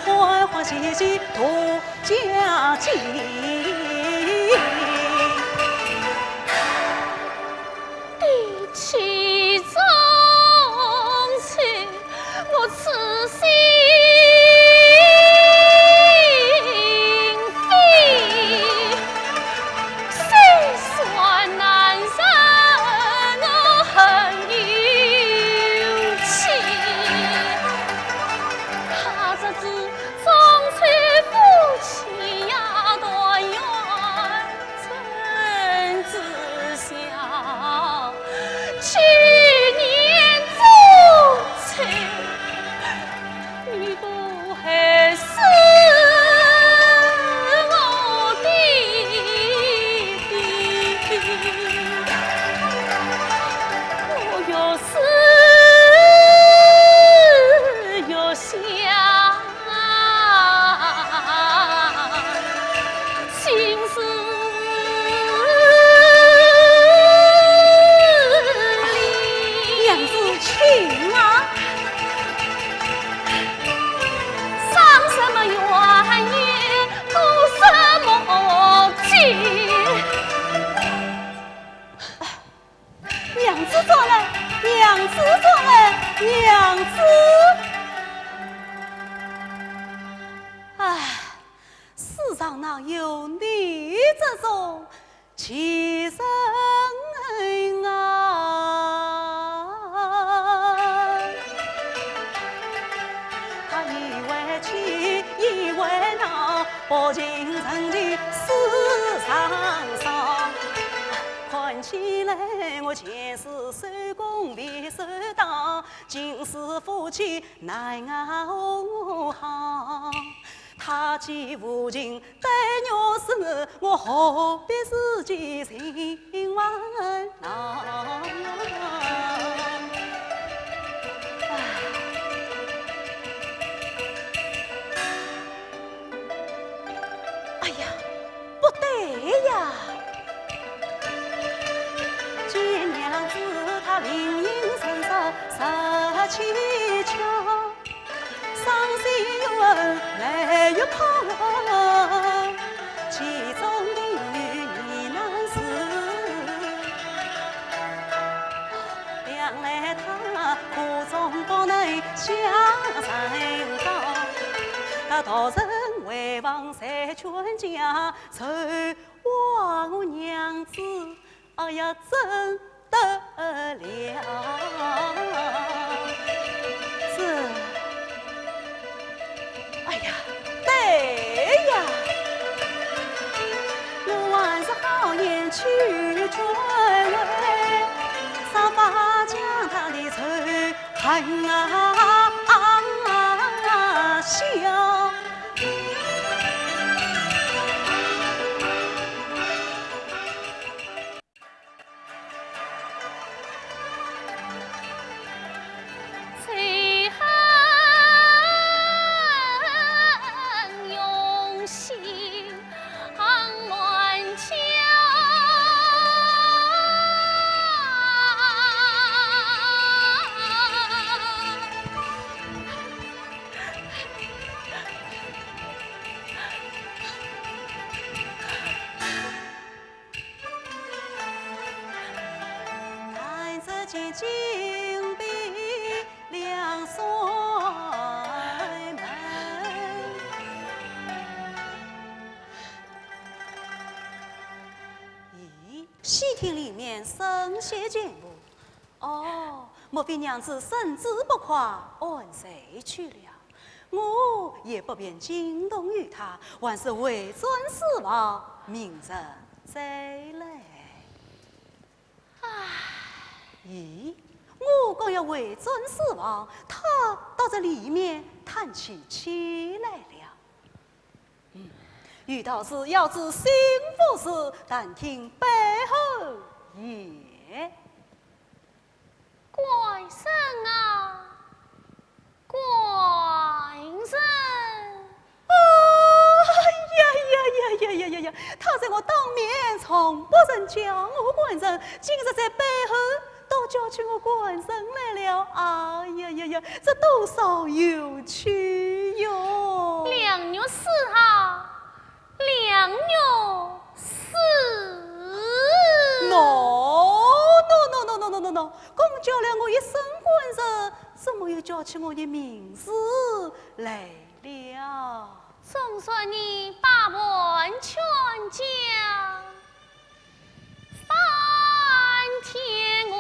欢欢喜喜度佳节。 第七种是，我痴心非，虽算男人我很有气。他这是中秋夫妻呀，团圆 怎知晓，去年中秋，你不还是我的爹？我越思越想。 心事里。娘子，请啊。伤什么冤孽，度什么情。 娘子转来，娘子转来，娘子。唉，世上哪有你这种奇人啊？他以为奇，以为闹，薄情成疾世上少。 看起来我前世守公未守道，今世夫妻难熬好。他既无情待我时，我何必自己心烦恼？唉。 哎呀，不对呀！见娘子她灵隐神速十七窍，伤心怨没有空，其中定有疑难事。 想来他苦中作难下山高，他大人回房才劝解，愁我娘子，哎呀，怎得了？这 哎呀，对呀，我还是好言去劝慰，设法将他的仇恨啊消。 弹指间金碧两扇门。咦，戏厅里面声色俱无。 哦，莫非娘子身子不快，安睡去了？我也不便惊动于她，还是回转书房，明日再来。咦，我刚要回转书房，他倒在里面叹起气来了。嗯，有道是要知心腹事，但听背后言。官人啊，官人。 哎呀呀呀呀呀呀呀！他在我当面从不曾叫我官人，今日在背后倒叫起我官人来了。哎呀呀呀，这多少有趣哟！两月四号，两月四。喏，喏，喏，喏，喏，喏，喏，喏，刚叫了我一声官人，怎么又叫起我的名字来了？总算你把玩全讲翻天我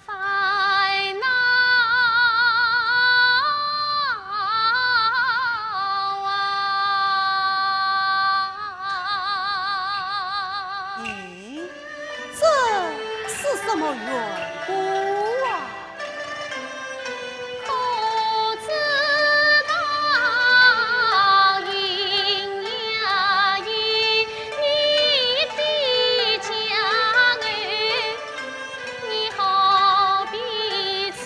烦恼啊！咦， 这是什么缘故啊？可知道阴阳阴你的家人，你何必痴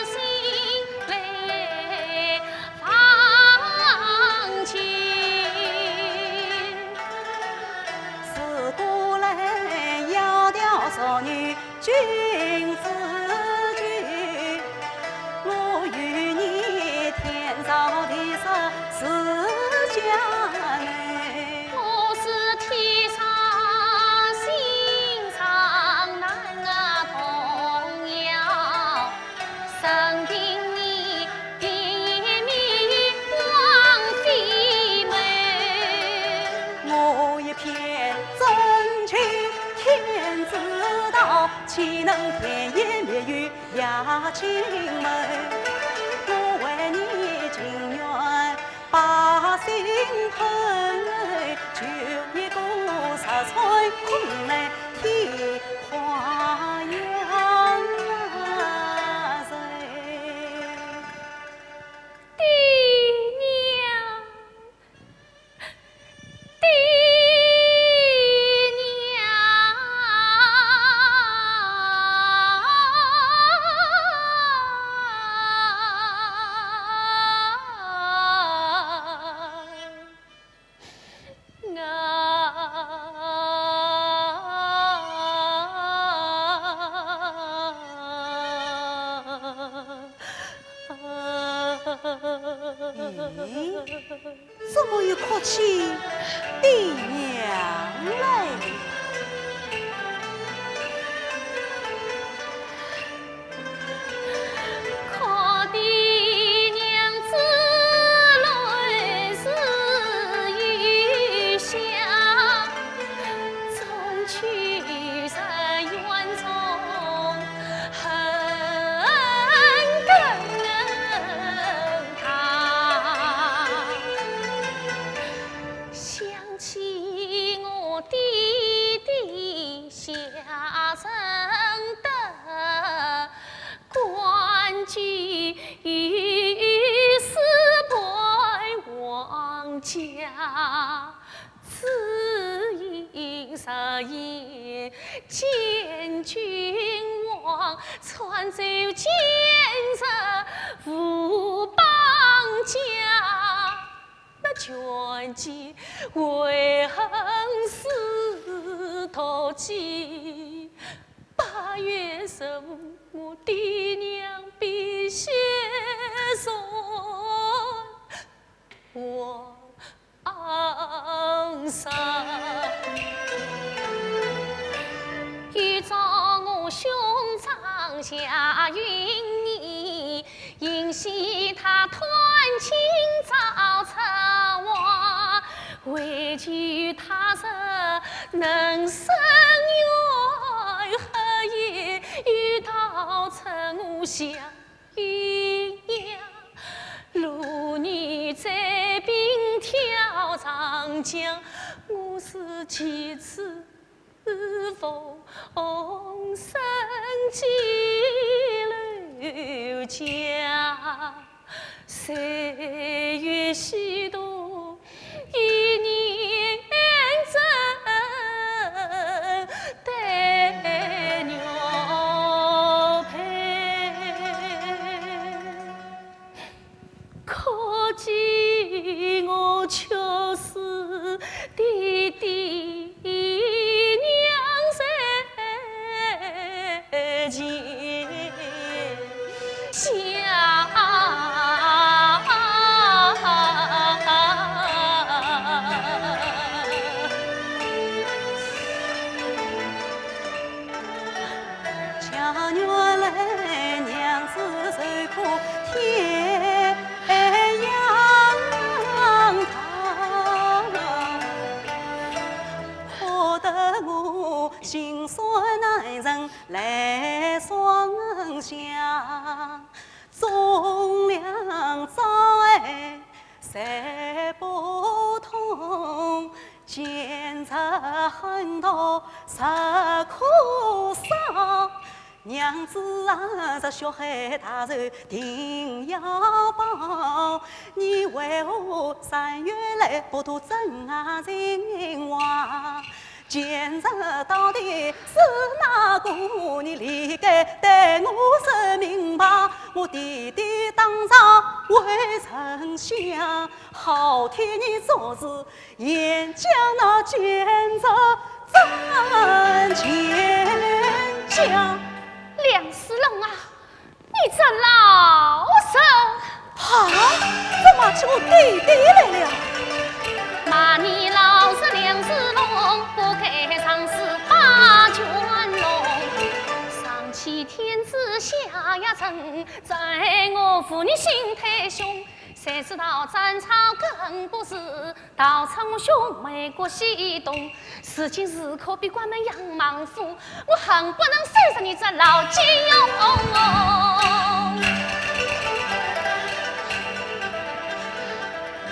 心来 忘记。自古来窈窕淑女君子句，我与你天造地设是佳偶。我是天上心上难啊童谣。 生平你的面光飞美。我一片真情天知道，岂能甜言蜜语压情谋？我为你情愿 把心偷，求一个石穿空来天花样人。爹娘，爹娘。 啊。咦，怎么又哭起爹娘来了？ 可爹娘之泪是雨下，终究是冤种恨更大。想起我爹爹 下生得官居，世拜皇家，只因实言见君王，穿州今日无邦家。 那权贵为恨事图计，八月十五我爹娘避雪送皇上。 一朝我兄长夏云年，因喜他团亲早出外，为求他日能伸冤，黑夜又逃出我乡。 阴阳，路遇灾兵跳长江，我是其次奉上。楼家，岁月虚度一年真，待玉佩。 可惜我却是爹爹娘在前乡。 家园来，娘子受苦天涯堂，苦得我心酸难忍泪双下。忠良早爱 谁不痛，奸贼狠毒实可杀。娘子啊，这血海大仇定要报，你为何三月来不渡真情话？ 奸贼到底是哪个？你理该对我说明白。我爹爹当朝为丞相，好替你做主，严将那奸贼斩千家。梁世龙啊， 你这老贼！啊，怎么骂起我爹爹来了？骂你老贼梁世龙，不该上书把卷龙。上欺天子，下压臣，在我府你心太凶。谁知道斩草更不是， 刀冲胸眉骨西东，如今如可比关门杨孟虎，我恨不能收拾你这老奸佯。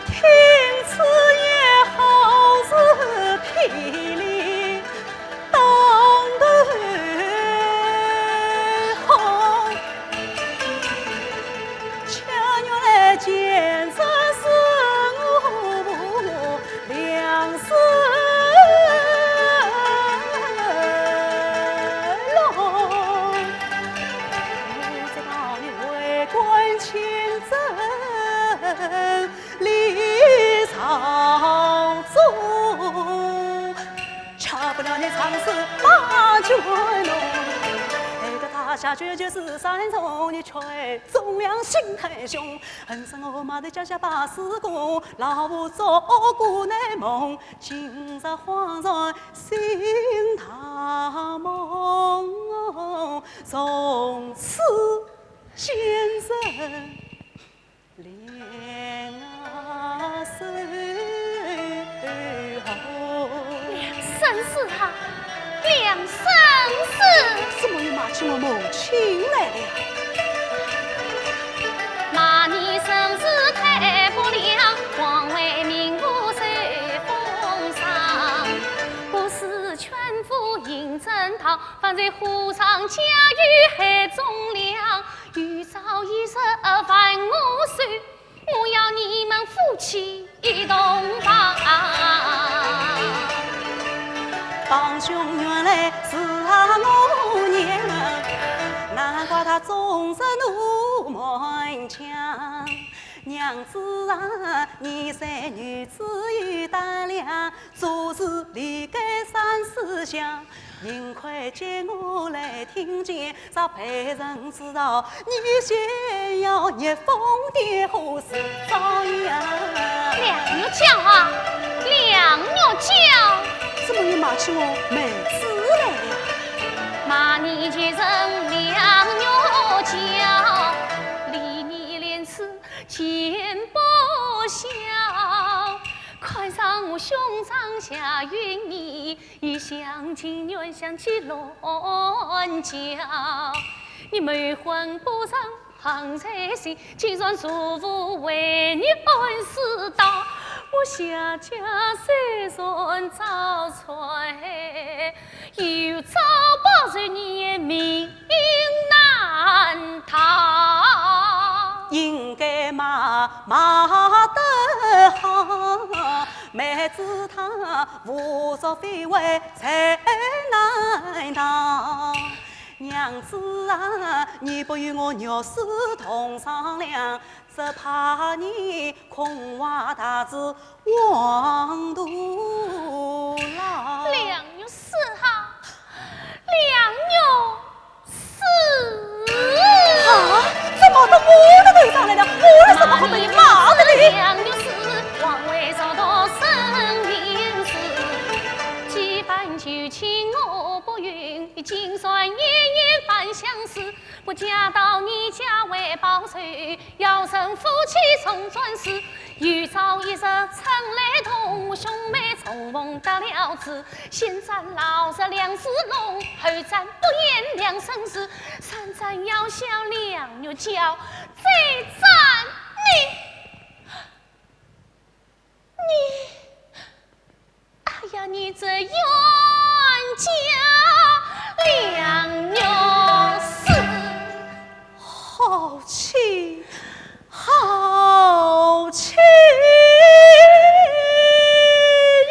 听此言，好似霹雳 当头轰。恰原来奸贼是我梁世龙，我知道你为官清正，理朝中。 吃不了你长此把酒浓。害得大夏九九四三重，你却忠良心太凶。恨死我妈的家下把四个，老夫做过难梦，今日恍然醒大梦，从此奸贼 梁生死啊，梁生死！怎么又骂起我母亲来了？骂你生死太不良，枉为民妇受风霜。不是劝夫饮鸩桃，反被和尚加于害忠良。 有朝一日还我手，我要你们夫妻同房。帮凶原来是啊我娘，难怪她终日怒满腔。娘子啊，你是女子有胆量， 做事理该三思想，幸亏见我来听见，让别人知道你先要逆风点火是遭殃。梁玉娇啊，梁玉娇！怎么又骂起我妹子来了？骂你贱人梁玉娇，离你连枝 肩不小，看上我兄长夏云霓，一厢情愿想起乱叫。你谋婚不成行在先，竟然助父为逆安世道。我夏家虽然早衰，有朝报仇你也明骂得好，妹子她胡作非为谁难道？娘子啊，你不与我玉扇同商量，只怕你空话大志 黄土老。梁玉书啊，梁玉书。啊，怎么到我的头上来了？我有什么好被你骂的呢？梁玉书，王位上的生命事，几番求情我不允，金山夜夜半相思，不嫁到你家为报仇， 要成夫妻重转世，有朝一日春来同，兄妹重逢得了志。先斩老贼梁子龙，后斩不言梁生死，三斩要效梁玉娇，再斩你。 你，哎呀，你这冤家梁玉书，好气，好气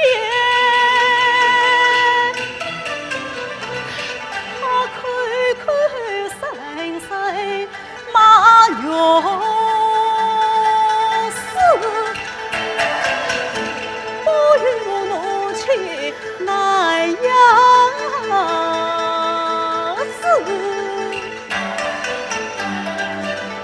耶！他口口声声 骂玉书，不与我拿起南阳子。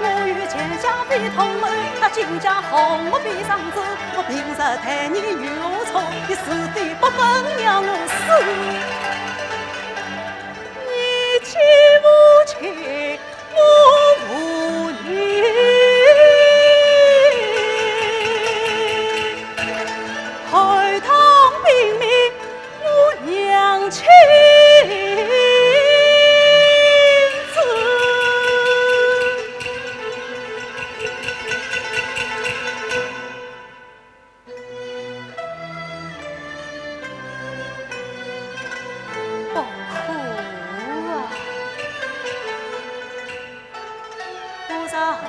我与钱家非同门，他金家和我比上子。我平日待你有错，你死的不肯让我死。你既无情， 我无义，害他殒命我娘亲子。 不哭啊！我在后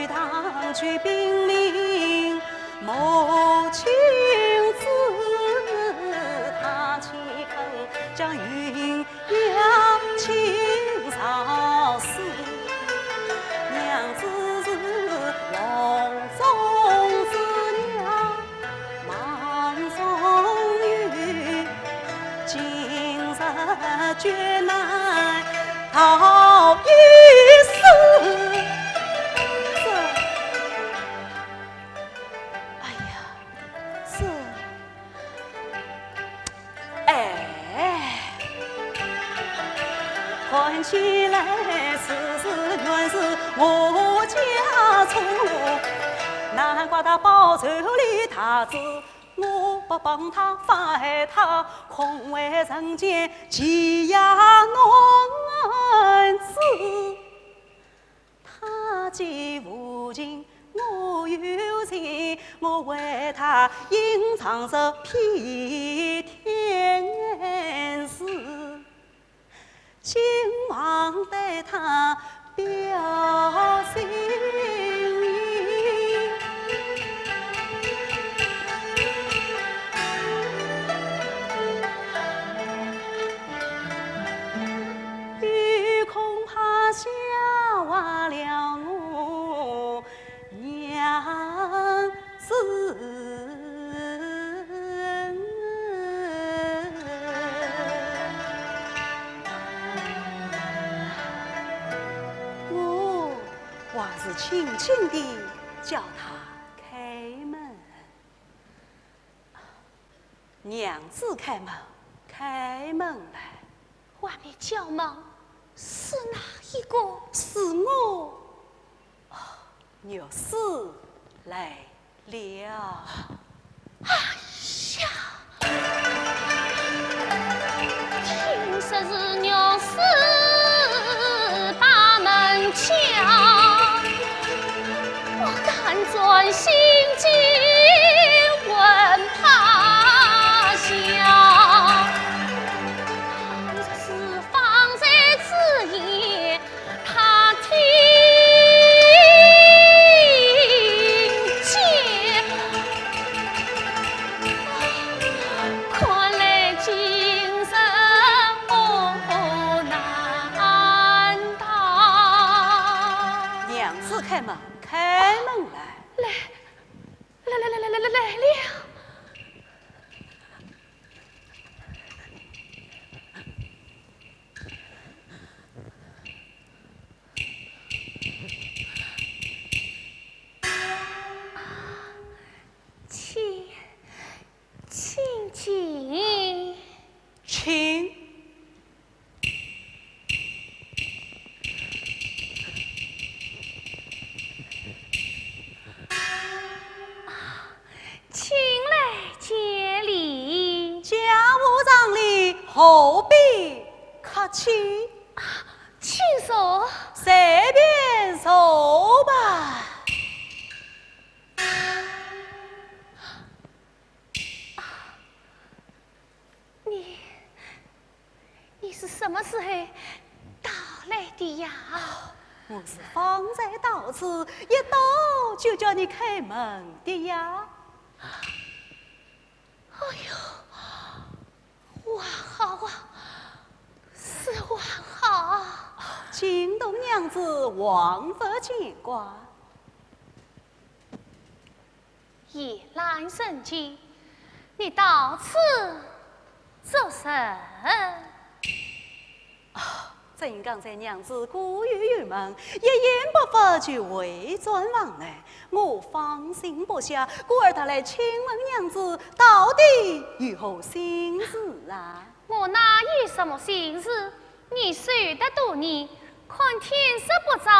堂去禀明母亲子，她岂肯将云娘亲朝思？娘子是笼中之鸟， 忙中有，今日决难逃一死。这，哎呀，这，哎，看起来此事原是我家错，难怪他报仇的大志 我不帮他，反害他，恐为人间欺压男子。他既无情，我有情，我为他隐藏这片天时。 今往对他表心意，又恐怕笑话了我 娘子。我还是轻轻地叫他开门。 娘子开门，开门来。外面叫门，是哪一个？是我。哦，玉书来了。哎呀！听说是玉书把门敲， 我胆战心惊魂怕吓。倘若是方才之言，他听请。请坐。随便坐吧。你，你是什么时候到来的呀？我是方才到此，一到就叫你开门的呀。哎呦，还好啊，是还好啊。惊动娘子，望勿见怪。夜阑人静，你到此作甚？啊，正刚才娘子过于郁闷，一言不发就回转房来，我放心不下，故而特来请问娘子到底有何心事啊？我哪有什么心事？你守得多年，看天色不早，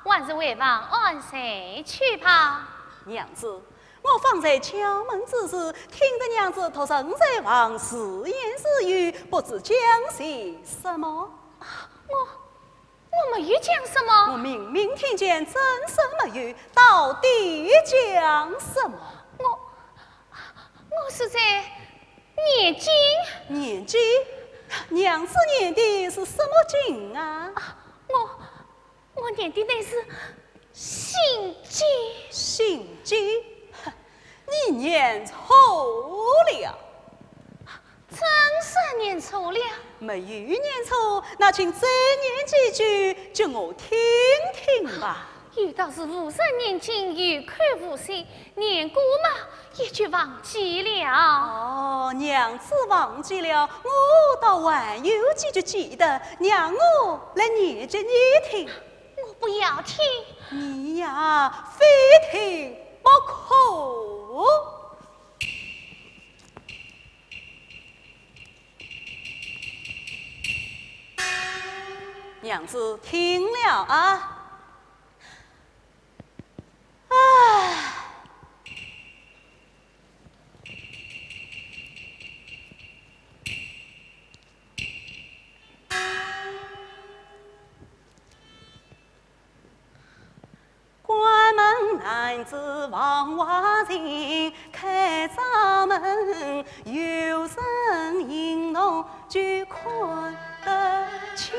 还是回房安睡去吧。娘子， 我方才敲门之时，听得娘子独身在房自言自语，不知讲些什么。我，我没有讲什么。我明明听见，怎说没有？到底讲什么？我，我是在念经。念经？娘子念的是什么经啊？我， 我念的乃是心经。心经？哼，你念错了。真是念错了？没有念错，那请再念几句，给我听听吧。有道是无人念经，有口无心，念过嘛，也就忘记了。哦，娘子忘记了，我倒还有几句记得，让我来念给你听。 我不要听。你呀，非听不可。娘子听了啊。唉。 关门男子房外寻，开朝门有人影动就看得清。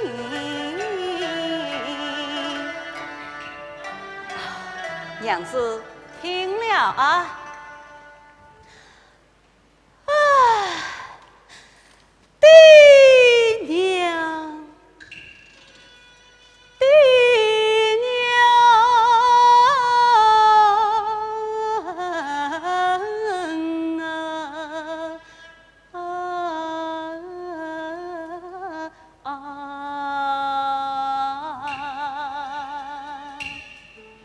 娘子听了啊。 唉，爹娘，爹娘啊！ 啊。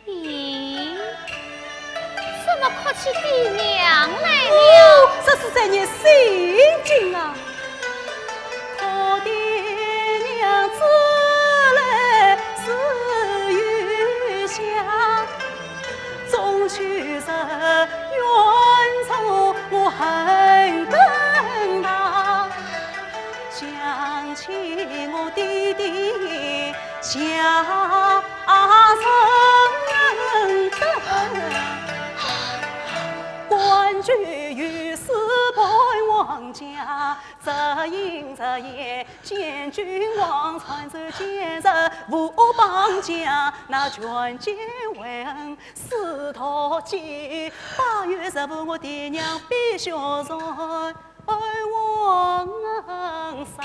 咦，怎么哭起爹娘来了？哦，这是在念心经啊。我爹娘子来是有香， 中秋日远走我恨更大，想起我爹爹下人等，官居御史伴王家， 则隐则言见君王，传奏奸臣无绑架，那权奸为恩使徒计，八月十五我爹娘必须斩，而王杀。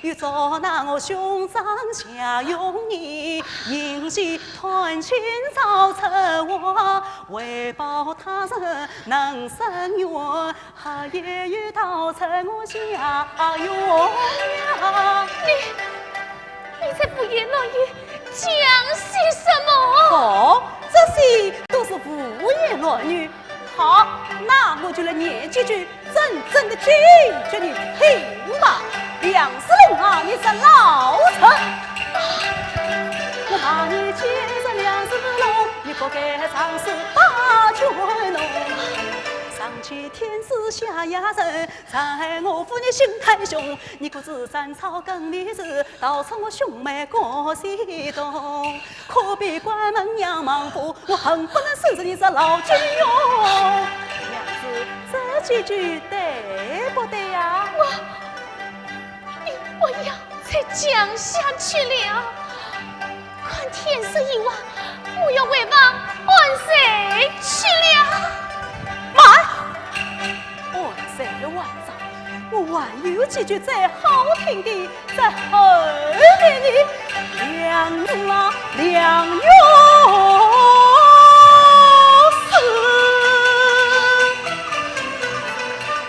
又捉拿我兄长夏永年，因其贪亲造车祸，为报他人能伸冤， 还也有道成我家园呀。你，你在胡言乱语，讲些什么？哦，这些都是胡言乱语。好，那我就来念几句真正的经给你听吧。梁世林啊，你是老臣。我骂你奸臣梁世龙，你不该仗势霸权弄。起天子下呀人，才害我父你心太凶。你可知斩草更立树，刀伤我兄妹各西东。可比关门杨芒虎，我恨不能收拾你这老金庸。娘子，这几句对不对呀？我，你不要再讲下去了。 看天色已晚，我要回房安睡去了。慢！安睡还早，我还有几句最好听的在后面呢。良人啊，良药师，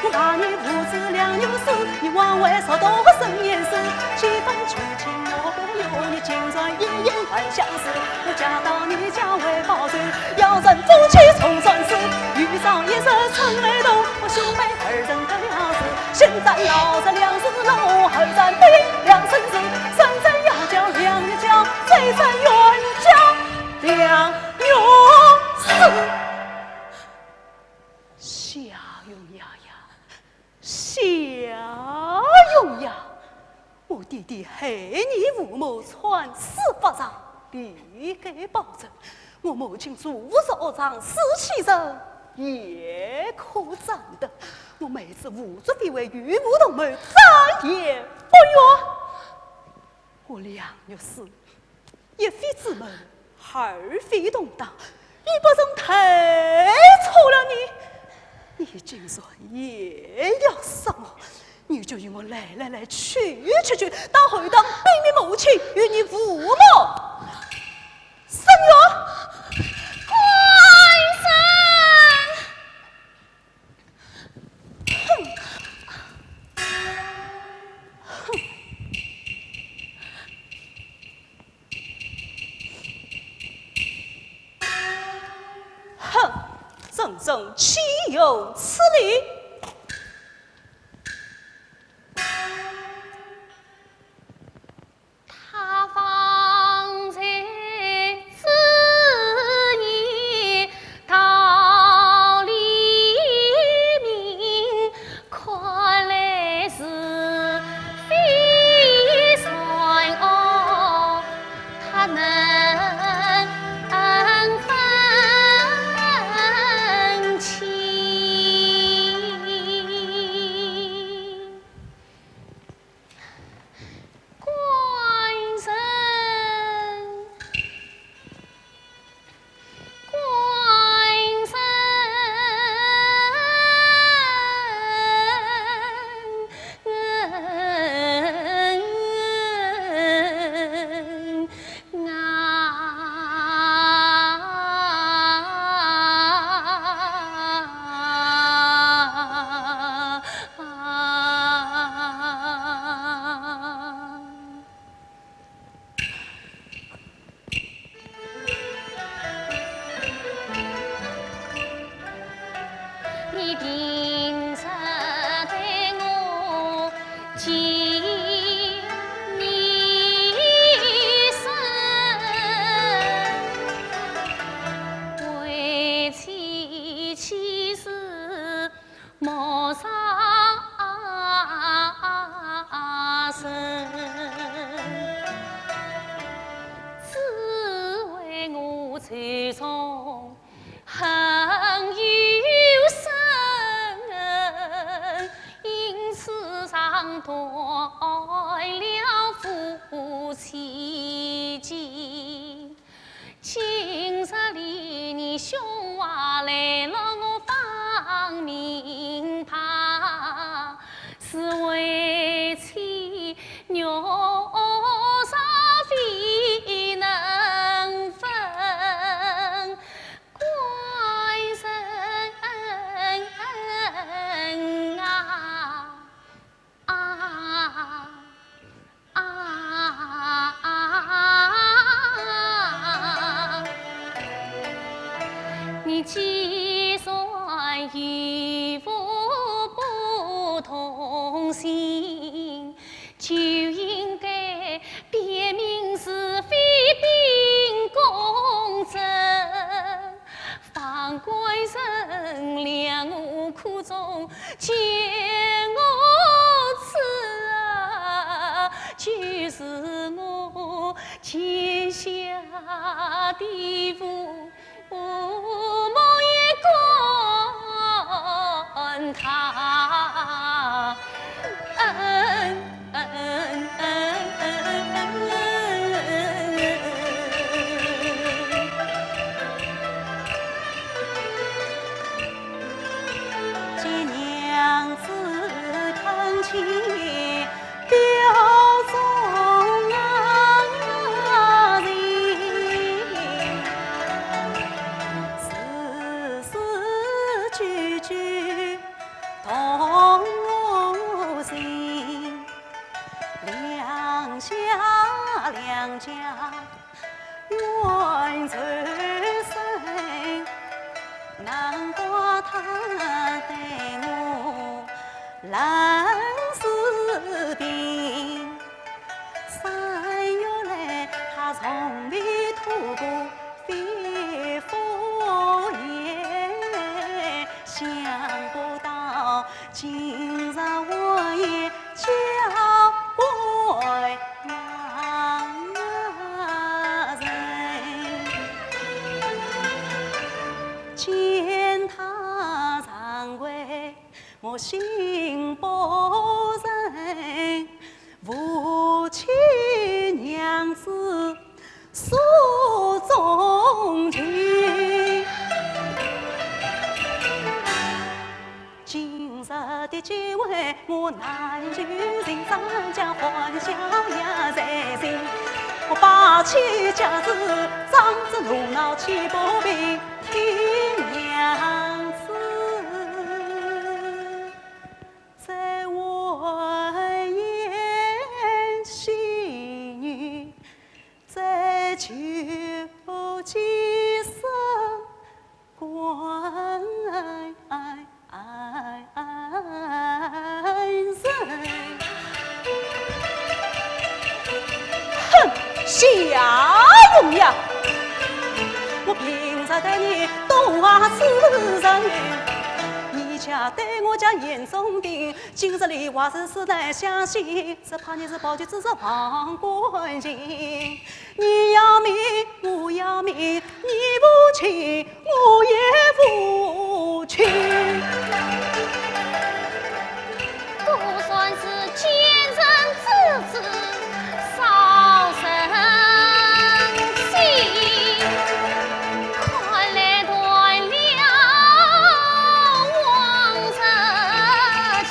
我骂你无知良药师，你枉为少多生年事，几番求 情我不由，你竟然一言还相思。我嫁到你家为报仇，要人夫妻重生死。遇上一日春雷动，我兄妹二人得了势。先斩老贼梁世龙，后斩北梁孙氏，三斩要将梁玉娇，再斩冤家梁玉书。夏云呀呀， 夏云呀，我爹爹害你父母惨死法场，理该报仇。我母亲做无实恶状，死气沉，也可斩的。我妹子胡作非为，与父同谋，斩也不冤。 我梁玉书，一非子门，二非同党，一不慎害错了你，你竟然也要杀我，你就与我来来来去去去，到后堂禀明母亲，与你父母申冤。官人！ 哼！哼！哼！真正岂有此理！ 他方才之言道理明，看来是非善恶，他能分清。 官人，官人。你定是对我情意深，为妻岂是陌上人，只为我仇中 恨有深，因此伤断了夫妻情。今日里你凶话来了，我方明白，是为妻肉肠未能分。 官人啊，啊，啊，你既然与父不同姓， 就应该辨明是非，秉公正，方官人谅我比武，我也管他。嗯，嗯，嗯，嗯，嗯。见娘子看见 表中人，字字句句动我心。两下两家 冤仇深，难怪他对我冷似冰。三月来，他从未吐过肺腑言，想不到今日我也 叫为难人。见他长跪，我心不忍，扶起娘子 手中情。今日的机会，我难求寻，张家欢笑也在心。我拔起家子，装仔怒恼气不平，替娘子再问言，喜女 再求几声关人。哼，夏红呀，我平日待你多是仁，你家对我家眼中钉，今日里话是实在相信，只怕你是抱起这只黄冠琴。 你要命，我要命，你无情，我也无情。都算是奸人之子，少成心。看来断了往日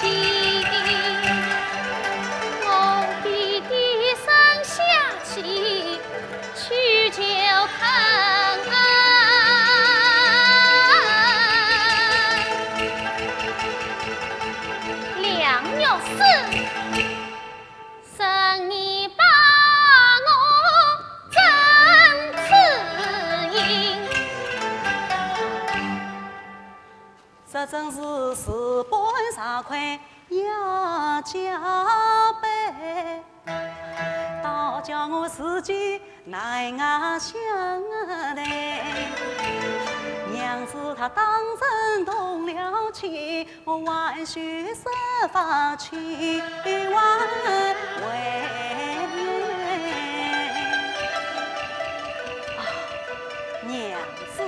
情，我必低声下气 去求看安。梁玉书，任你把我怎处刑？这真是事半功倍呀，加倍。 倒叫我自己难啊想啊的。娘子她当真动了情，我还须设法去挽回。啊，娘子，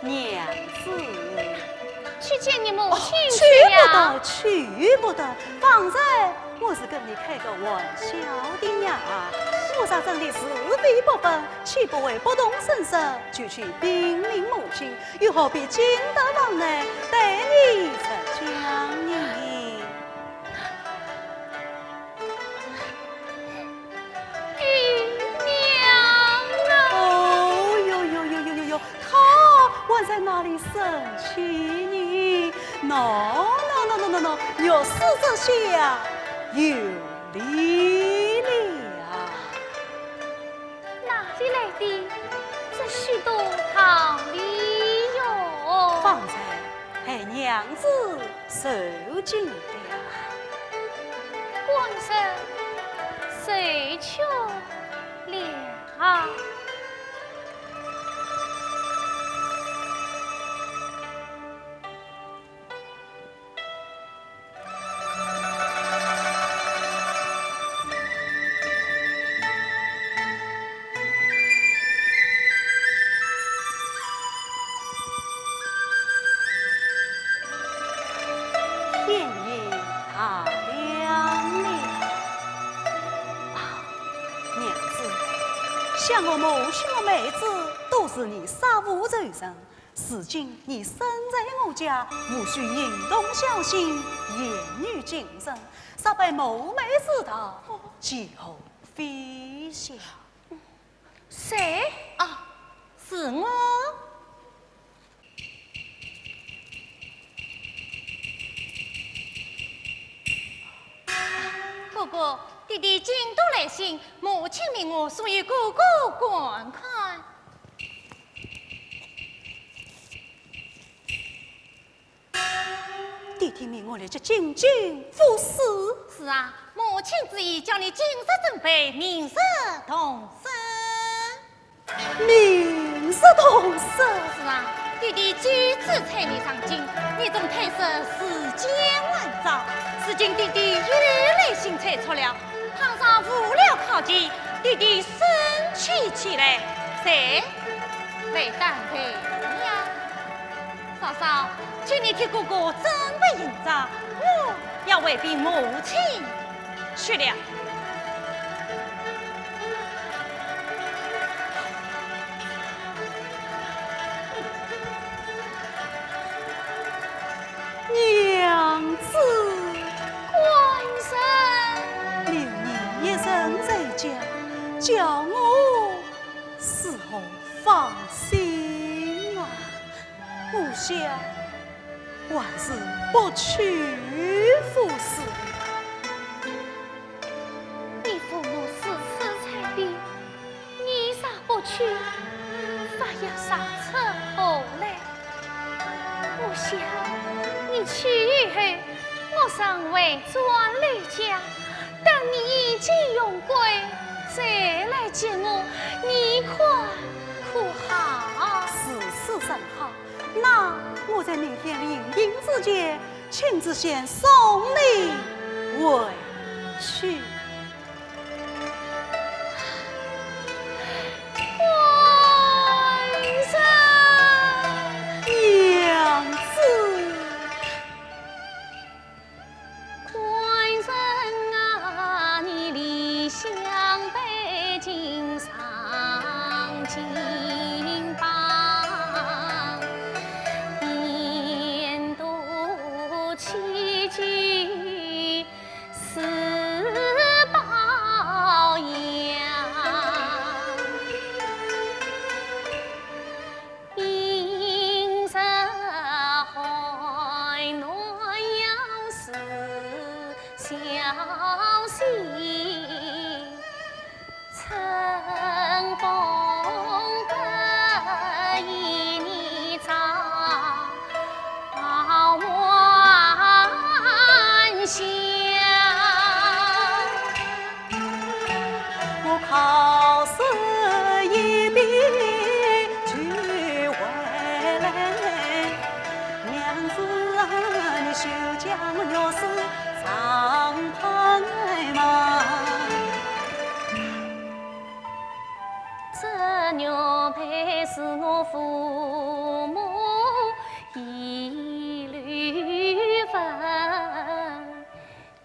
娘子。去见你母亲去呀。哦，去不得，去不得。方才我是跟你开个玩笑的呀。我若真的是非不分，岂不会不动声色就去禀明母亲？又何必进得房来对你出讲呢？ 姨娘啊！哦哟哟哟哟哟哟，她还在那里生气呢。喏，喏，喏，玉书这下有理了。哪里来的这许多道理哟？方才 被娘子受尽了。官人受穷了。想我母亲和妹子都是你杀父仇人，如今你身在我家，务须行动小心，言语谨慎，杀败母妹之大，其祸非小。谁？啊，是我。 哥哥，弟弟京都来信，母亲命我送与哥哥观看。弟弟命我立即进京赴试。是啊，母亲之意，叫你今日准备，明日动身。 明日动身。是啊，弟弟举子催你上京，你总推说时间还早。如今弟弟又来信催促了，倘若误了考期，弟弟生气起来，谁来担待呀？嫂嫂，请你替哥哥准备行装，我要回禀母亲 去了。娘子。官人。留你一人在家，叫我如何放心啊？ 我想还是不去赴试。你父母四世在边，你若不去，发药烧出祸来。我想，你去以后， 我常回转柳家，等你衣锦荣归，再来接我，你看可好？如此甚好，那我在明天临行之前，亲自先送你回去。 官人。娘子。官人啊，你理想背井上金榜，年度起居 是保养，平日寒暖要是小心。 春风不与你早晚相。我考试一毕就回来，娘子啊，你休将我女儿 上拍马。这玉佩是我父母遗留份，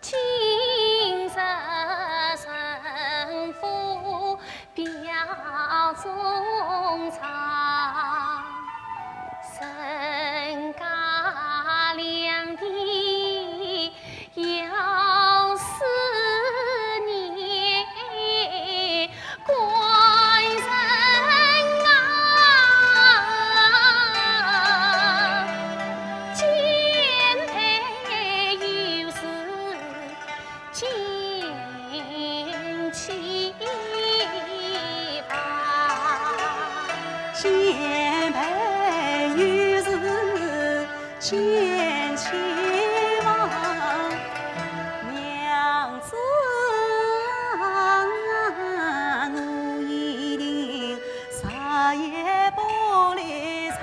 今日丈夫表衷肠，人家两地 要思念官人啊，见面有时见气吧。见面有时 千千万，娘子啊，我一定日夜不离床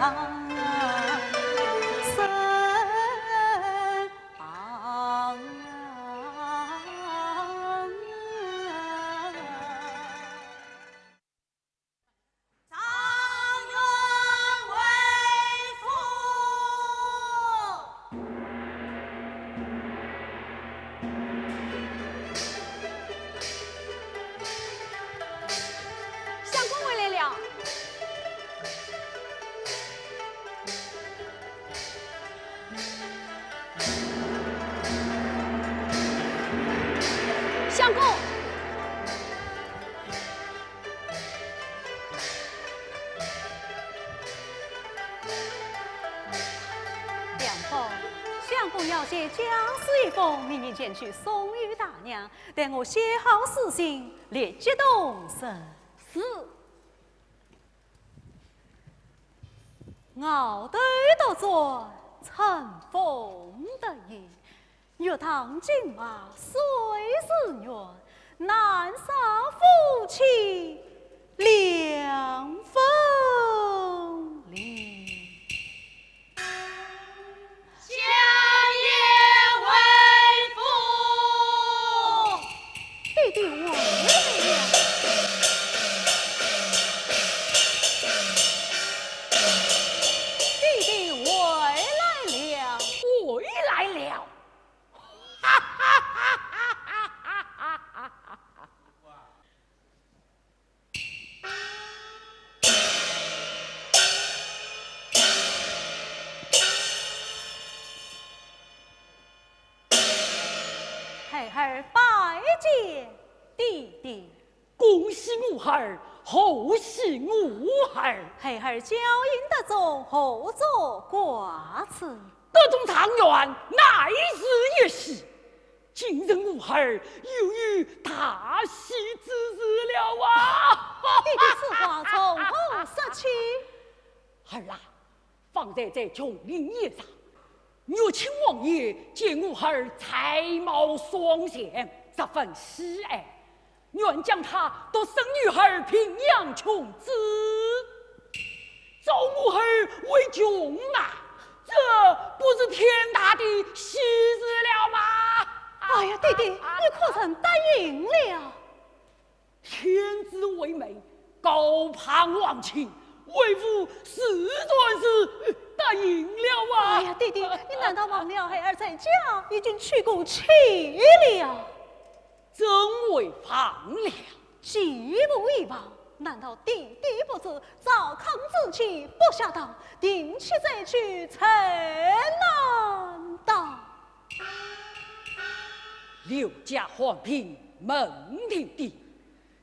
身旁啊。状元回府。相公，相公。梁宝，相公要写家书一封，明日前去送与大娘，待我写好书信，立即动身。是。 遨斗独坐乘风得意，欲当金马谁是愿？难舍夫妻两分离。 相爷回府。弟弟回来了。弟弟回来了。回来了。哈哈哈哈哈哈哈哈哈！ 孩儿拜见爹爹。恭喜我儿，贺喜我儿。孩儿侥幸得中，何足挂齿。得中状元，乃是一喜。 今日我儿又有大喜之事了啊！爹爹此话从何说起？儿啊，方才在琼林宴上，乐清王爷见我儿才貌双全，十分喜爱，愿将他独生女儿平阳郡主。 招我儿为郡马，这不是天大的喜事了吗？哎呀，爹爹，你可曾答应了？天子为媒，高攀皇亲，为父自然是答应了啊！哎呀，爹爹，你难道忘了孩儿在家已经娶过妻了？ 怎会忘了？既不会忘，难道爹爹不知赵匡之妻不下堂，定期再娶才难当？刘家患病门庭第，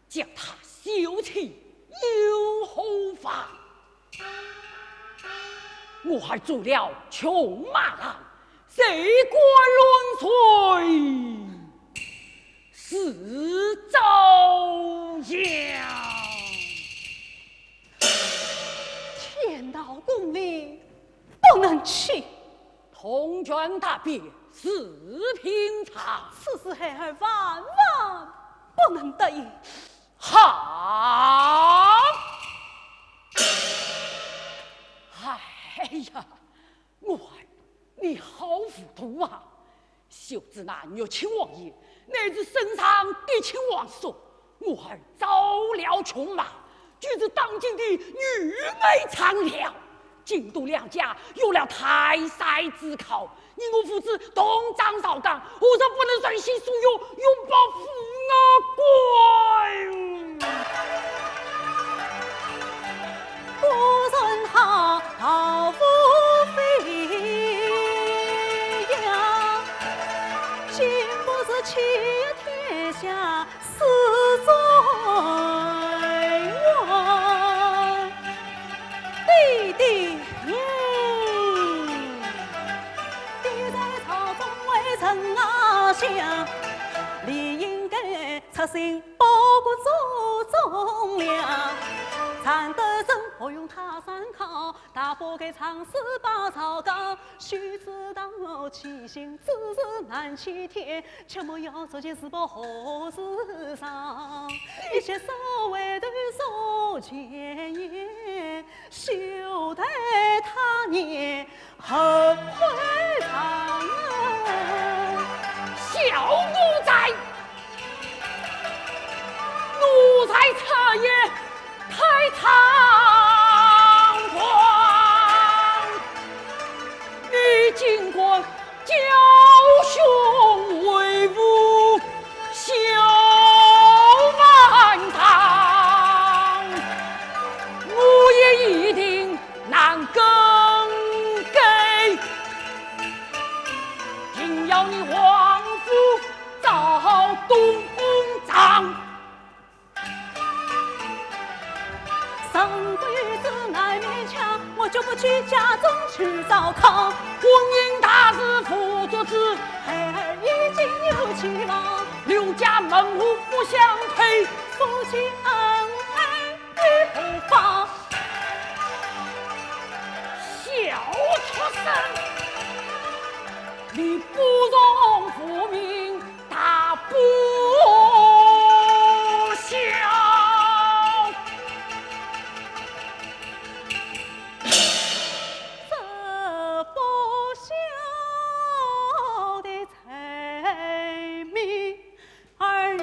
将他休妻又何妨？ 我儿做了穷马郎，谁敢乱随是朝阳。天道公理，不能欺。铜权大变是平常。此事孩儿万万不能答应。 好！哎呀，我儿，你好糊涂啊！休指那乐清王爷，乃是圣上的亲王叔。我儿招了穷马，就是当今的御妹唱了。 京都两家有了泰山之靠，你我父子同掌朝纲，何尝不能顺心所欲，拥抱富贵？小奴才，奴才出言太猖狂，你竟敢 教兄为父笑万丈，我也一定难更改。定要你王府去家中去烧炕，婚姻大事无足知，孩儿已经有妻郎，刘家门户不相配，夫妻恩爱于何方？小畜生，你不容父命，大不孝。 这不孝的罪名儿愿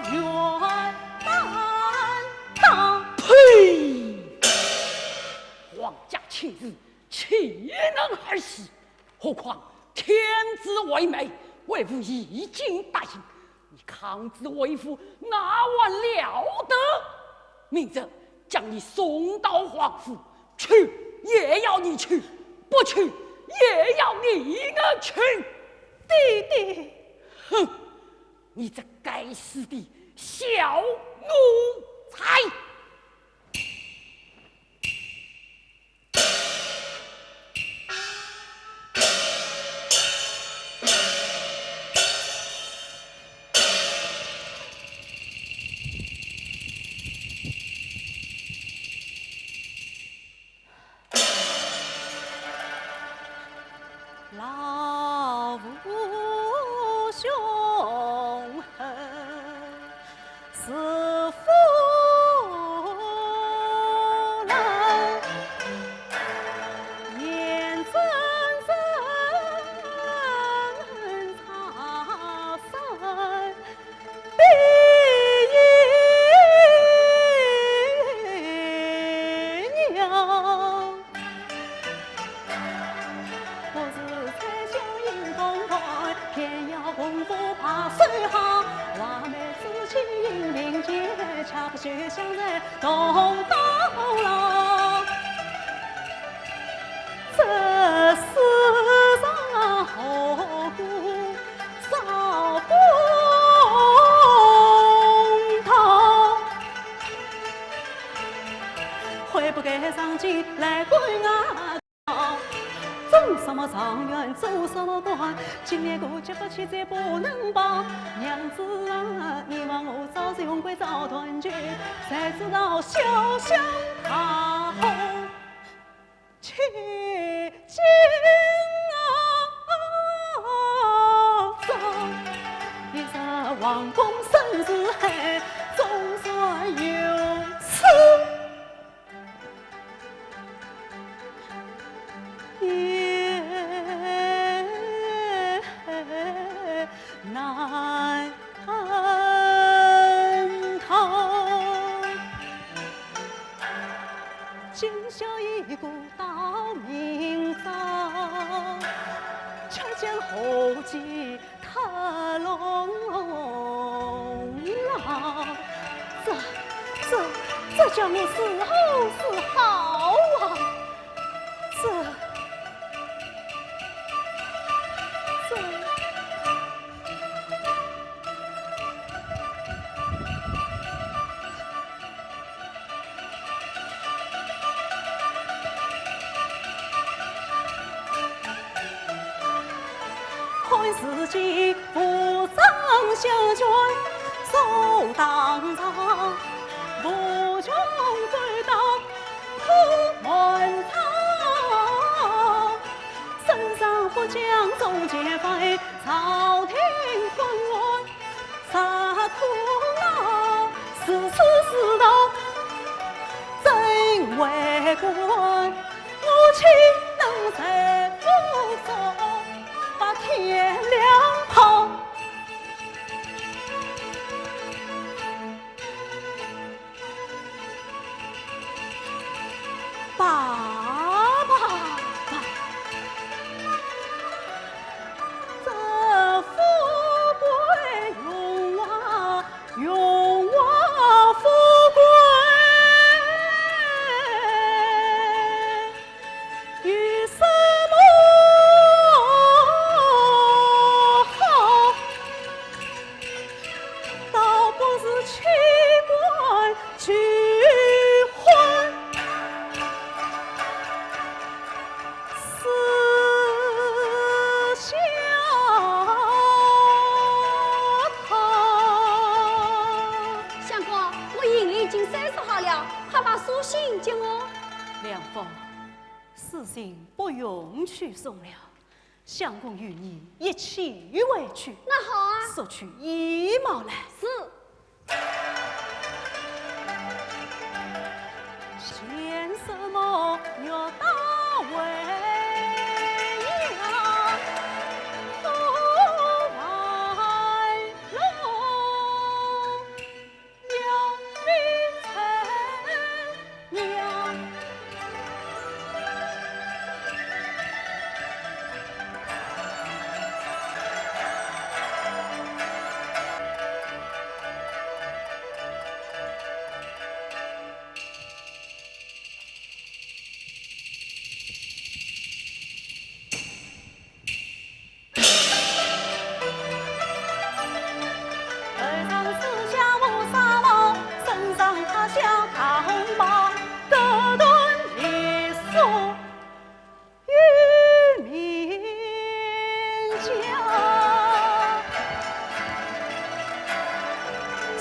担当。呸！皇家亲事，岂能儿戏？何况天子为媒，为父已经答应，你抗旨为父，哪还了得？ 明日将你送到皇府，去也要你去，不去也要你去。爹爹。哼，你这该死的小奴才！ 老父兄恨是父老，眼睁睁插手 比翼鸟。不是才小英风干，偏要功夫把手好。画眉之气英名节，恰不学香人同到老。这世上何苦 少公道，悔不该上京来观望。种什么状元做什么官，今年过节不去再不能报。娘子啊，你望我早日荣归早团聚，谁知道潇湘大火 千金啊，一日王公盛世海，总算有此也难逃。 今宵一鼓到明朝，却将何计特容老。这，这，这叫我如何是好啊？这，这。 看时节武装小拳手当朝，无穷鬼刀破满朝，身上不讲中间飞，朝廷昏乱 啥苦恼，时时事到真为官，我岂能在府中把天亮泡？ 爸爸。这富贵荣华，荣华富贵，有什么好？ 倒不如弃官求婚。已经收拾好了，快把书信给我。梁芳，书信不用去送了，相公与你一起回去。那好啊。速取衣帽来。是。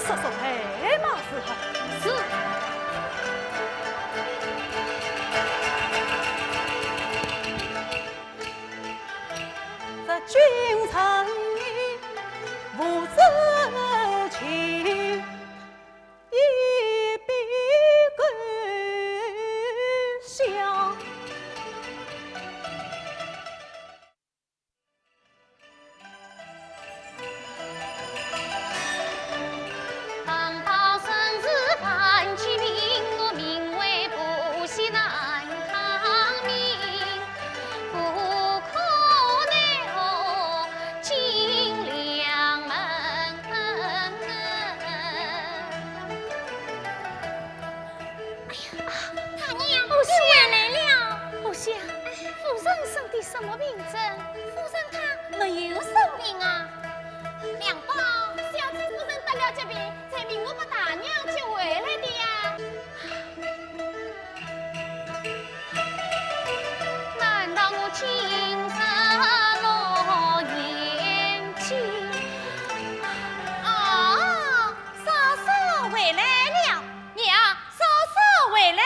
速速备马伺候。是。这君臣义父子情，一笔勾销。 哎呀，大娘，我回来了。我想，夫人生的什么病症？夫人她没有生病啊。梁芳，小姐夫人得了急病，才命我把大娘接回来的呀。难道我今日落眼睛？啊，嫂嫂回来了。 娘，嫂嫂回来了。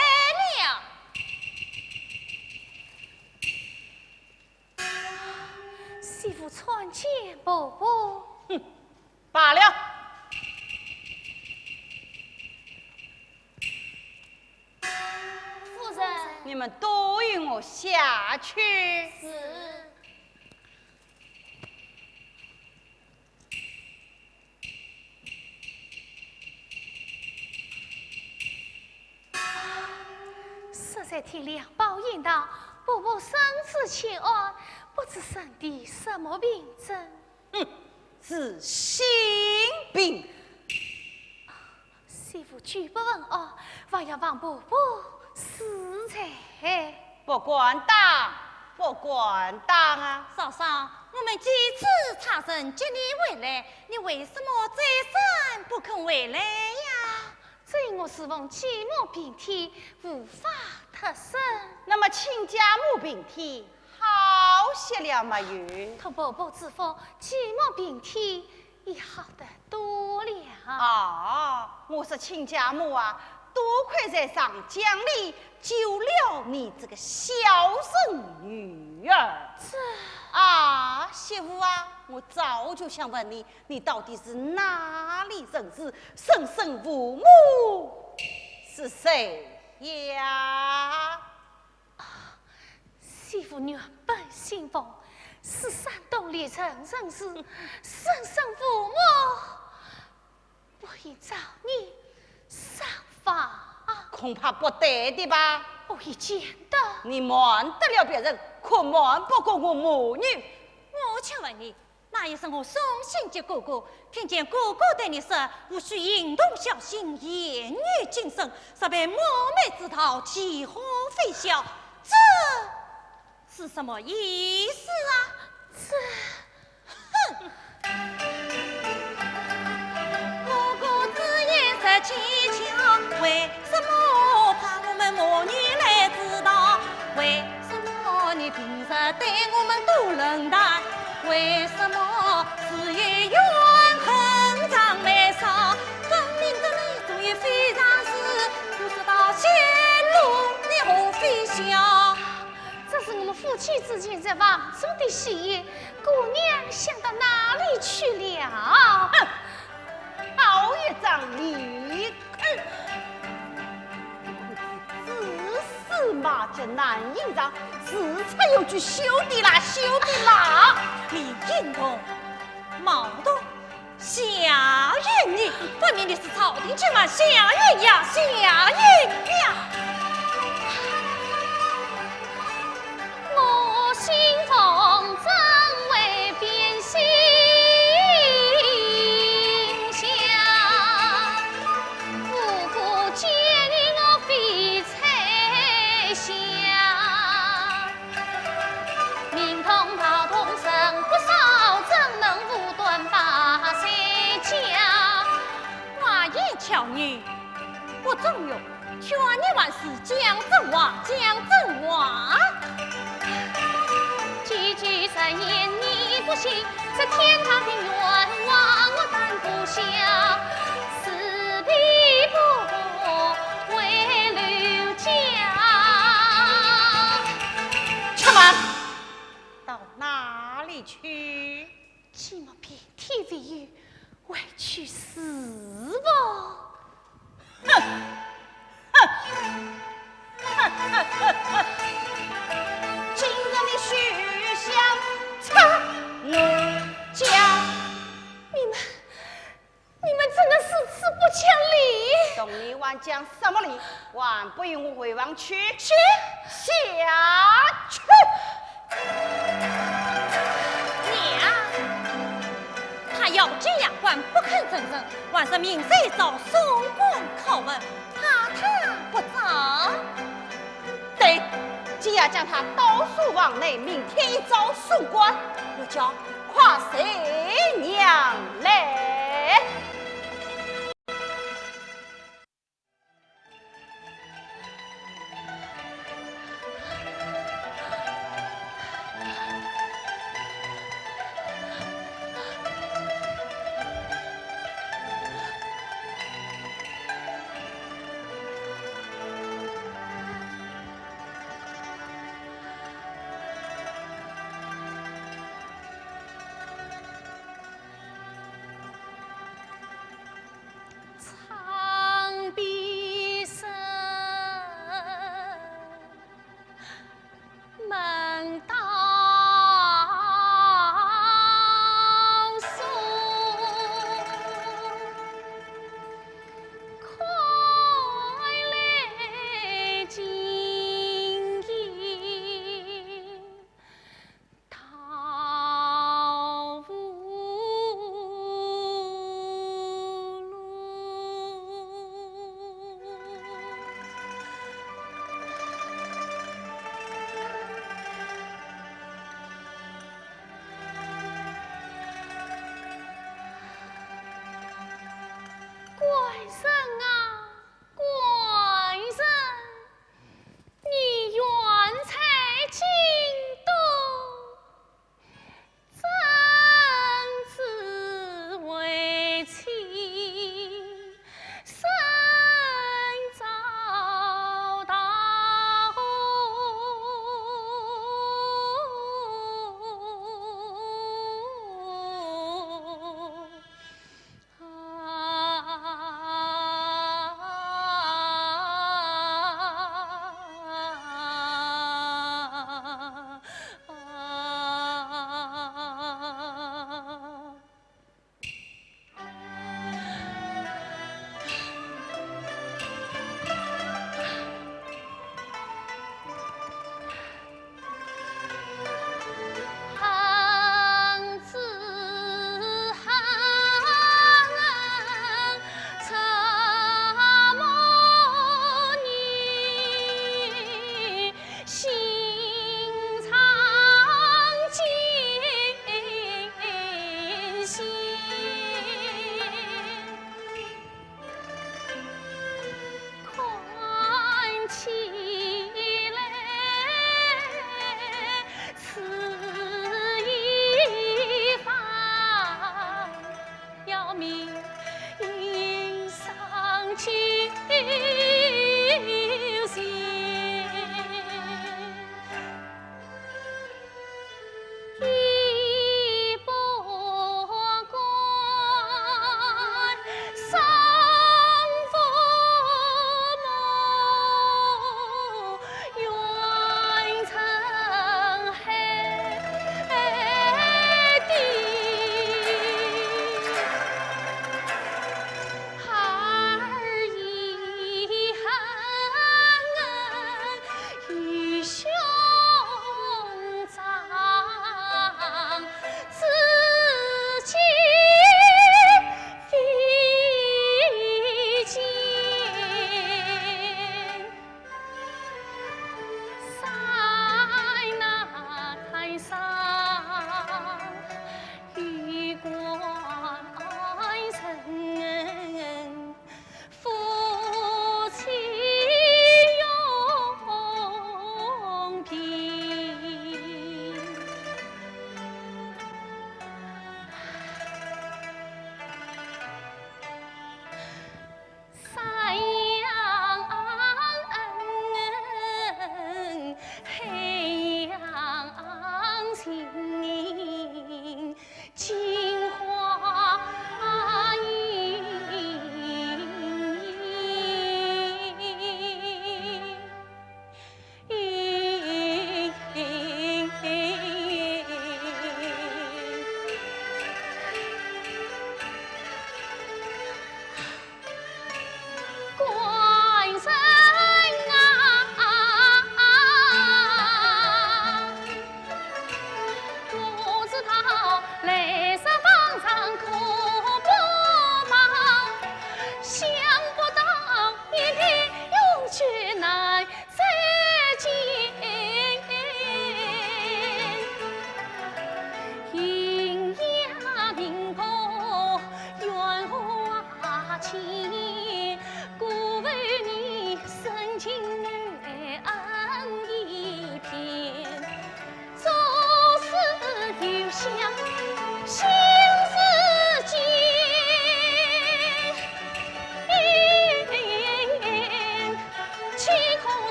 媳妇参见伯伯。罢了。夫人。你们都与我下去。是。 适才听梁宝言道，伯伯身子欠安，不知生的什么病症。哼，是心病。 媳妇拒不问安，还要望伯伯恕罪。不敢当，不敢当啊！嫂嫂，我们几次差人接你回来，你为什么再三不肯回来呀？这我是奉继母病体，无法脱身。那么亲家母病体， 好些了没有？托伯伯之福，继母病体已好得多了。啊，我说亲家母啊，多亏在上江里救了你这个孝顺女儿。这……啊，媳妇啊，我早就想问你，你到底是哪里人氏，生身父母是谁呀？ 媳妇原本姓冯，是山东历城人氏，生身父母，不幸早年丧亡。恐怕不对的吧？我已见得。你瞒得了别人，可瞒不过我母女。我请问你， 那一日我送信给哥哥，听见哥哥对你说，务须行动小心，言语谨慎，若被冒昧之逃，其祸非小。这是什么意思啊？这……哼！哥哥之言是蹊跷，为什么怕我们母女来知道？为什么你平日对我们多冷淡？为什么时有怨恨藏眉梢？分明这泪珠也非常时几日前在房中的戏言，姑娘想到哪里去了？哼，好一张脸！哼，公子指手画脚难隐藏，事出有据，休得啦，休得啦！你应同冒动 夏云，你分明你是朝廷亲犯夏云呀，夏云呀！我心中怎会变心下？不过奸人我非在下。 名同袍同生不少，怎能无端把谁家？花言巧语不中用，劝你还是讲真话，讲真话。句句谗言你不信，这天大的冤枉我担不下，死皮不过为刘家。且慢！ 到哪里去？既没变天为友，回去是否？哼！哼！今日你休想拆我家！你们， 你们怎能如此不讲理？同你还讲什么理？还不与我回房去？去！下去！娘，他要见牙官不肯承认，还是明日一早送官拷问，怕他不招？ 对，今夜将他倒锁房内，明天一早送官。奴家快随娘来。官人啊，官人，你远在京都，怎知为妻身遭盗？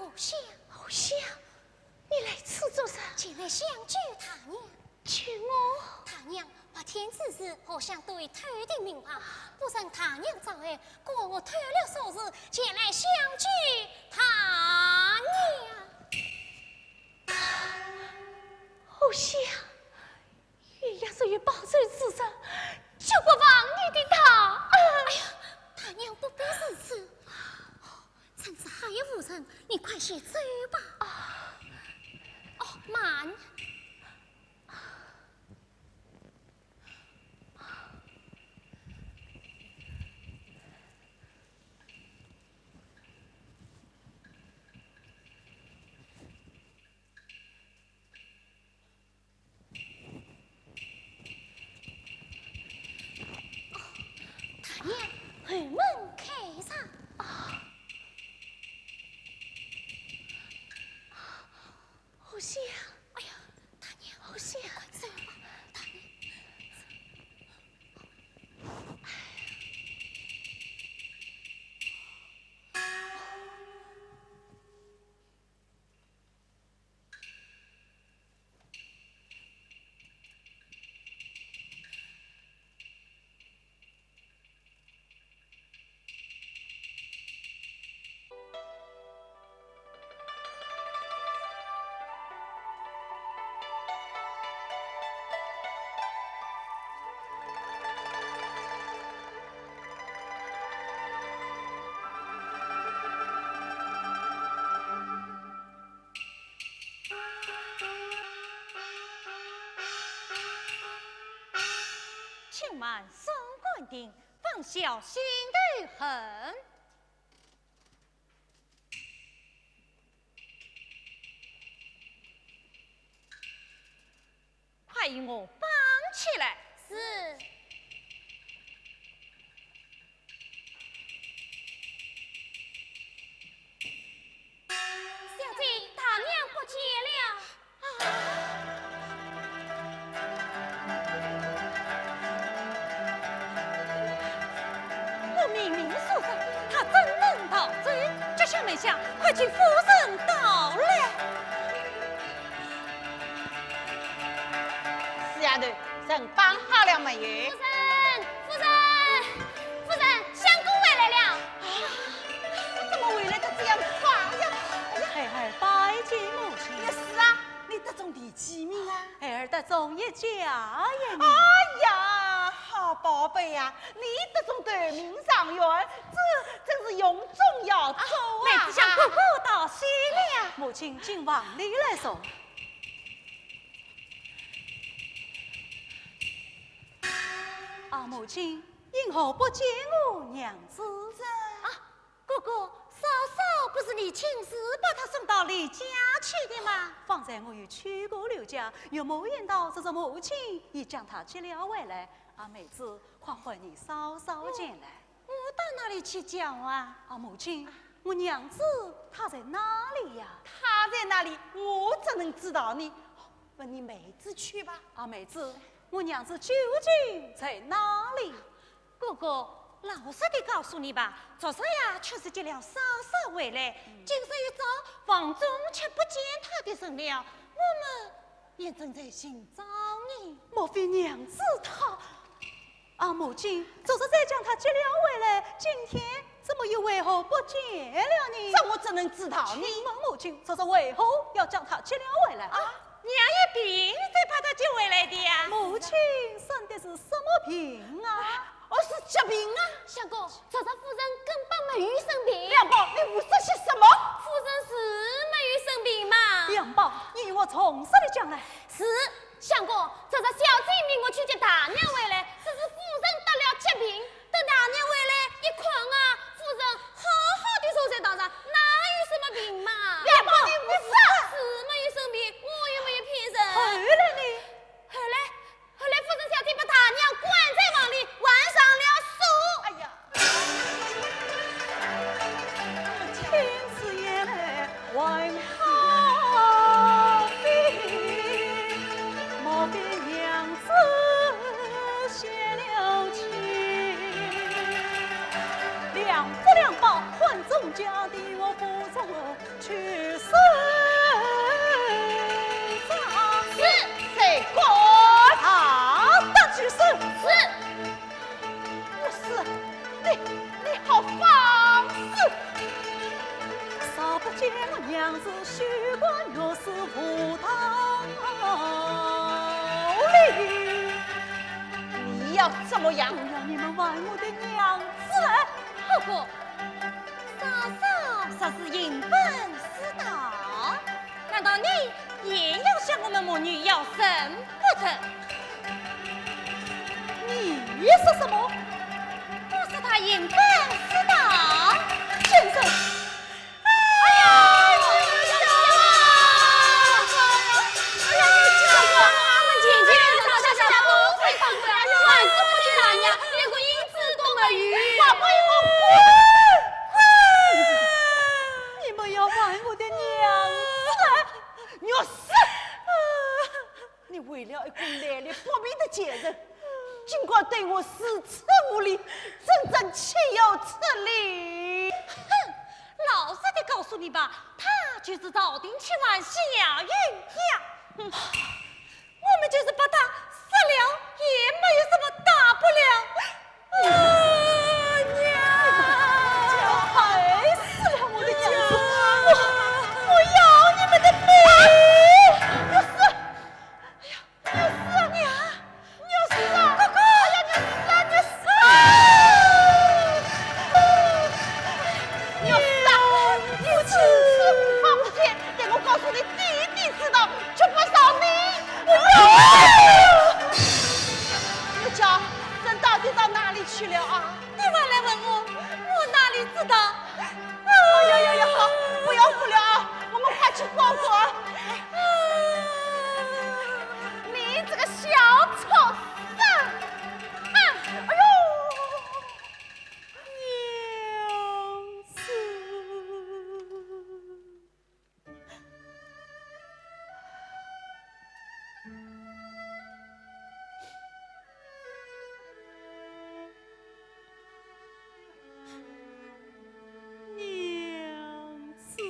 荷香，荷香，你来此做甚？前来相救大娘。救我？大娘白天之时荷香对偷听民话，不曾大娘招唤，故我偷了鎖匙，前来相救大娘。荷香，月夜若有报仇之人，绝不忘你的大恩。哎呀，大娘不必如此。 趁此还有无人，你快些走吧。啊。哦，慢。 哦，大娘，后门开着。啊。荷香。哎呀，大娘，荷香。快走吧，大娘。请慢送官定，放小心头恨。 快与我绑起来。是。小姐，大娘不见了。啊！我明明说着，她怎能逃走？这下梅香，快替夫人到来。 死丫头，人绑好了没有？夫人，夫人，夫人，相公回来了。啊，怎么回来得这样快呀？哎呀，孩儿拜见母亲。也是啊，你得中第几名啊？孩儿得中一甲呀。哎呀，好宝贝呀，你得中头名状元，这真是荣宗耀祖啊！啊，妹子向哥哥道喜了。母亲，请往里来坐。 啊，母亲，因何不见我娘子？这……啊，哥哥，嫂嫂不是你亲自把她送到李家去的吗？方才我有去过刘家，又没见到，只是母亲已将她接了回来。啊，妹子，快唤你嫂嫂前来。 我到哪里去叫啊？啊，母亲，我娘子她在哪里呀？她在哪里，我怎能知道呢？问你妹子去吧。啊，妹子，我娘子究竟在哪里？哥哥，老实地告诉你吧，昨日呀，确实接了嫂嫂回来，嗯。今日一早，房中却不见她的人了。我们 也正在寻找你。莫非娘子她……啊，母亲，昨日才将她接了回来，今天怎么又为何不见了呢？这我怎能知道呢？请问母亲，昨日为何要将她接了回来？啊，娘有病才把她接回来的呀。母亲生的是什么病啊？ 哦，是急病啊！相公，昨日夫人根本没有生病。梁宝，你胡说些什么？夫人是没有生病嘛。梁宝，你与我从实地讲来。是，相公，昨日小姐命我去接大娘回来，说是夫人得了急病，等大娘回来一看啊，夫人好好地坐在床上，哪有什么病嘛？梁宝，你胡说！是没有生病，我又没有骗人。后来呢？后来 后来夫人小姐把大娘关在房里，关上了锁。哎呀！你要怎么样？我要你们还我的娘子来。好个，嫂嫂，说是刑本司道，难道你也要向我们母女要审不成？你说什么？我说她刑本司道。先生，哎呀，哎呀，哎呀，哎呀，你这个，我们前去找小姐，都没放过，还是不听人家，连个影子都没有。快给我滚！你们要还我的娘子来！你要死！你为了一个来历不明的贱人，竟敢对我如此无礼，真正岂有此理！哼，老实的告诉你吧，她就是朝廷千万小云香。哼，我们就是把她杀了，也没有什么大不了。啊，娘！害死了我的娘子！我，我要你们的命！要死！哎呀，要死啊，娘！要死啊！哥哥！哎呀，要死啊！要死啊！你要死啊！你如此无礼，待我告诉你爹爹知道，绝不饶你！我要！你的家人到底到哪里去了啊？你还来问我，我哪里知道？哎呀呀呀，好，不要哭了啊，我们快去逛逛。你这个小畜生！啊，哎呦！娘子。娘子。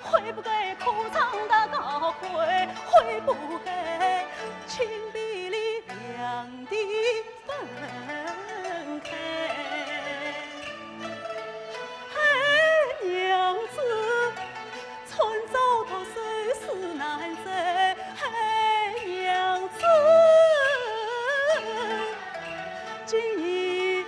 悔不该科场大家会，悔不该青壁里两地分开。哎，娘子，春早读书是难在，哎，娘子，今夜 娘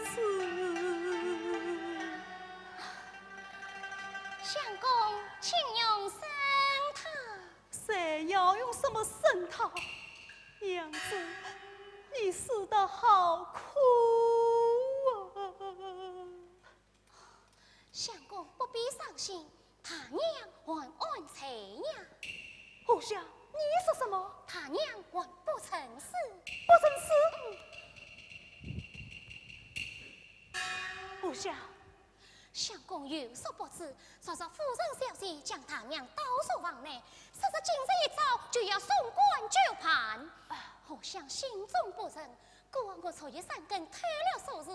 子。相公，请用参汤。谁要用什么参汤？娘子，你死得好苦啊！ 相公不必伤心，大娘还安在呀。荷香，你说什么？大娘还不曾死。不曾死？荷香。相公有所不知，昨日夫人小姐将大娘带入房内，说是今日一早就要送官究办。荷香心中不忍， 故而我昨夜三更偷了鎖匙，速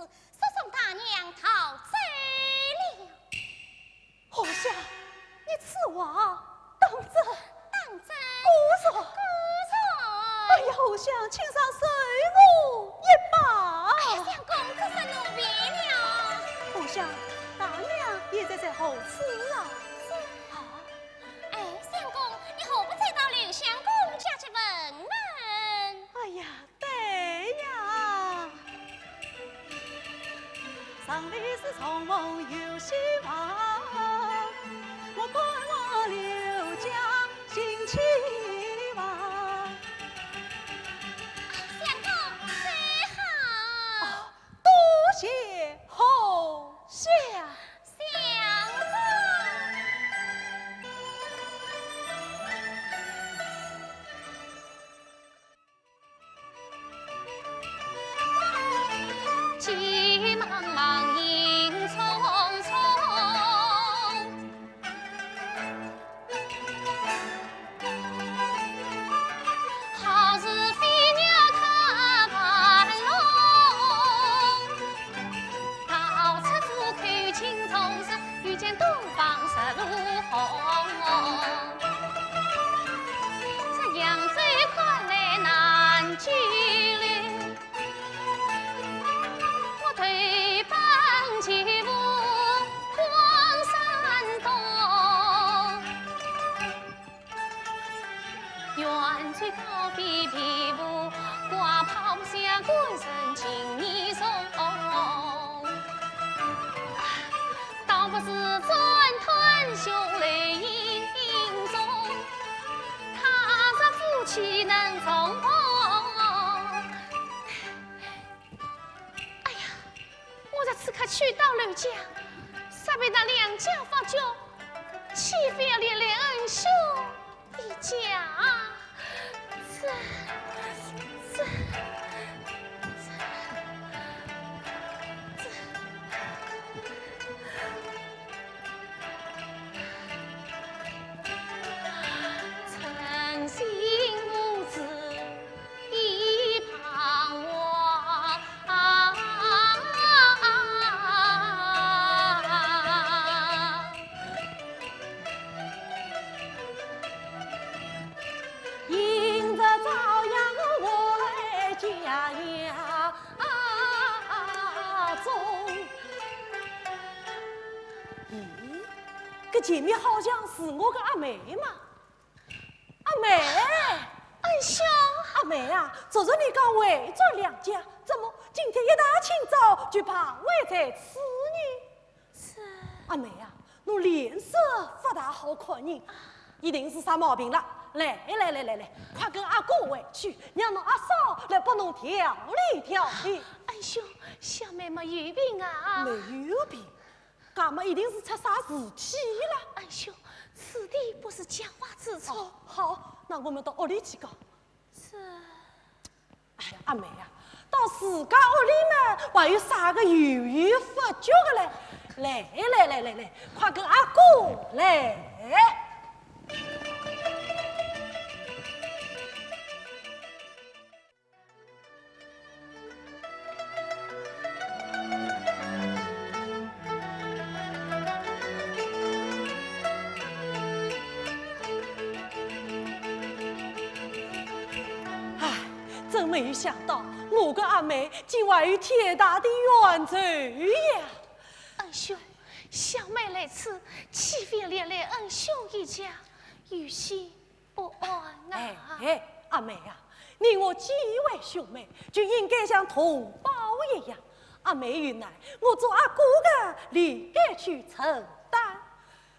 送大娘逃走了。荷香，你此话当真？当真。果然？果然。哎呀，荷香，请上受我一拜。哎，相公，这是奴婢了。荷香，大娘现在在何处啊？是啊。啊？哎，相公，你何不再到刘相公家去问问？哎呀， 对呀。相公，走好。啊，多谢荷香。相公。 急忙忙，忙忙匆匆，好似飞鸟踏白龙。到此渡口尽重山，欲见东方日落红。这扬州关内难久留， 我投奔齐府广山东。远追高飞匹夫，挂袍下官人尽已从。倒不如暂断兄妹姻亲，他日夫妻能重逢。此刻去到刘家，煞被那两家发觉，岂非要连累恩兄一家？这，这，这，这。 诚心无事一旁望。迎着朝阳回家呀。 啊，中。咦，搿前面好像是我个阿妹嘛。阿妹！恩兄！阿妹啊，昨日你讲回转娘家，怎么今天一大清早就碰回在此呢？ 是。阿妹啊，侬脸色勿大好看呢，一定是啥毛病了。来来来来来，快跟阿哥回去，让侬阿嫂来帮侬调理调理。恩兄，小妹没有病啊。没有病？搿么一定是出啥事体了。恩兄，此地不是讲话之处。哦，好，那我们到屋里去讲。是。 哎呀，阿妹啊，到自家屋里嘛，还有啥个犹豫勿决个嘞？来来来来来，快跟阿哥来。 唉，真没有想到，我个阿妹竟还有天大的冤仇呀！恩兄，小妹来此，岂非连累恩兄一家，于心 不安啊。哎，哎，阿妹啊，你我既为兄妹，就应该像同胞一样。阿妹有难，我做阿哥的理该去承担，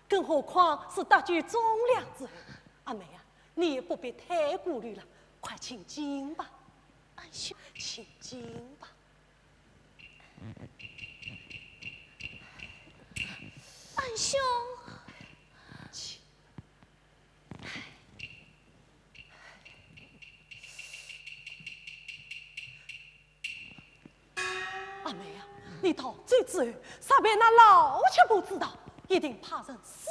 更何况是搭救忠良之人。阿妹啊，你也不必太顾虑了，快请进吧。恩兄。请进吧。恩兄。请。 阿妹啊，你逃走之后，煞被那老七婆知道，一定派人四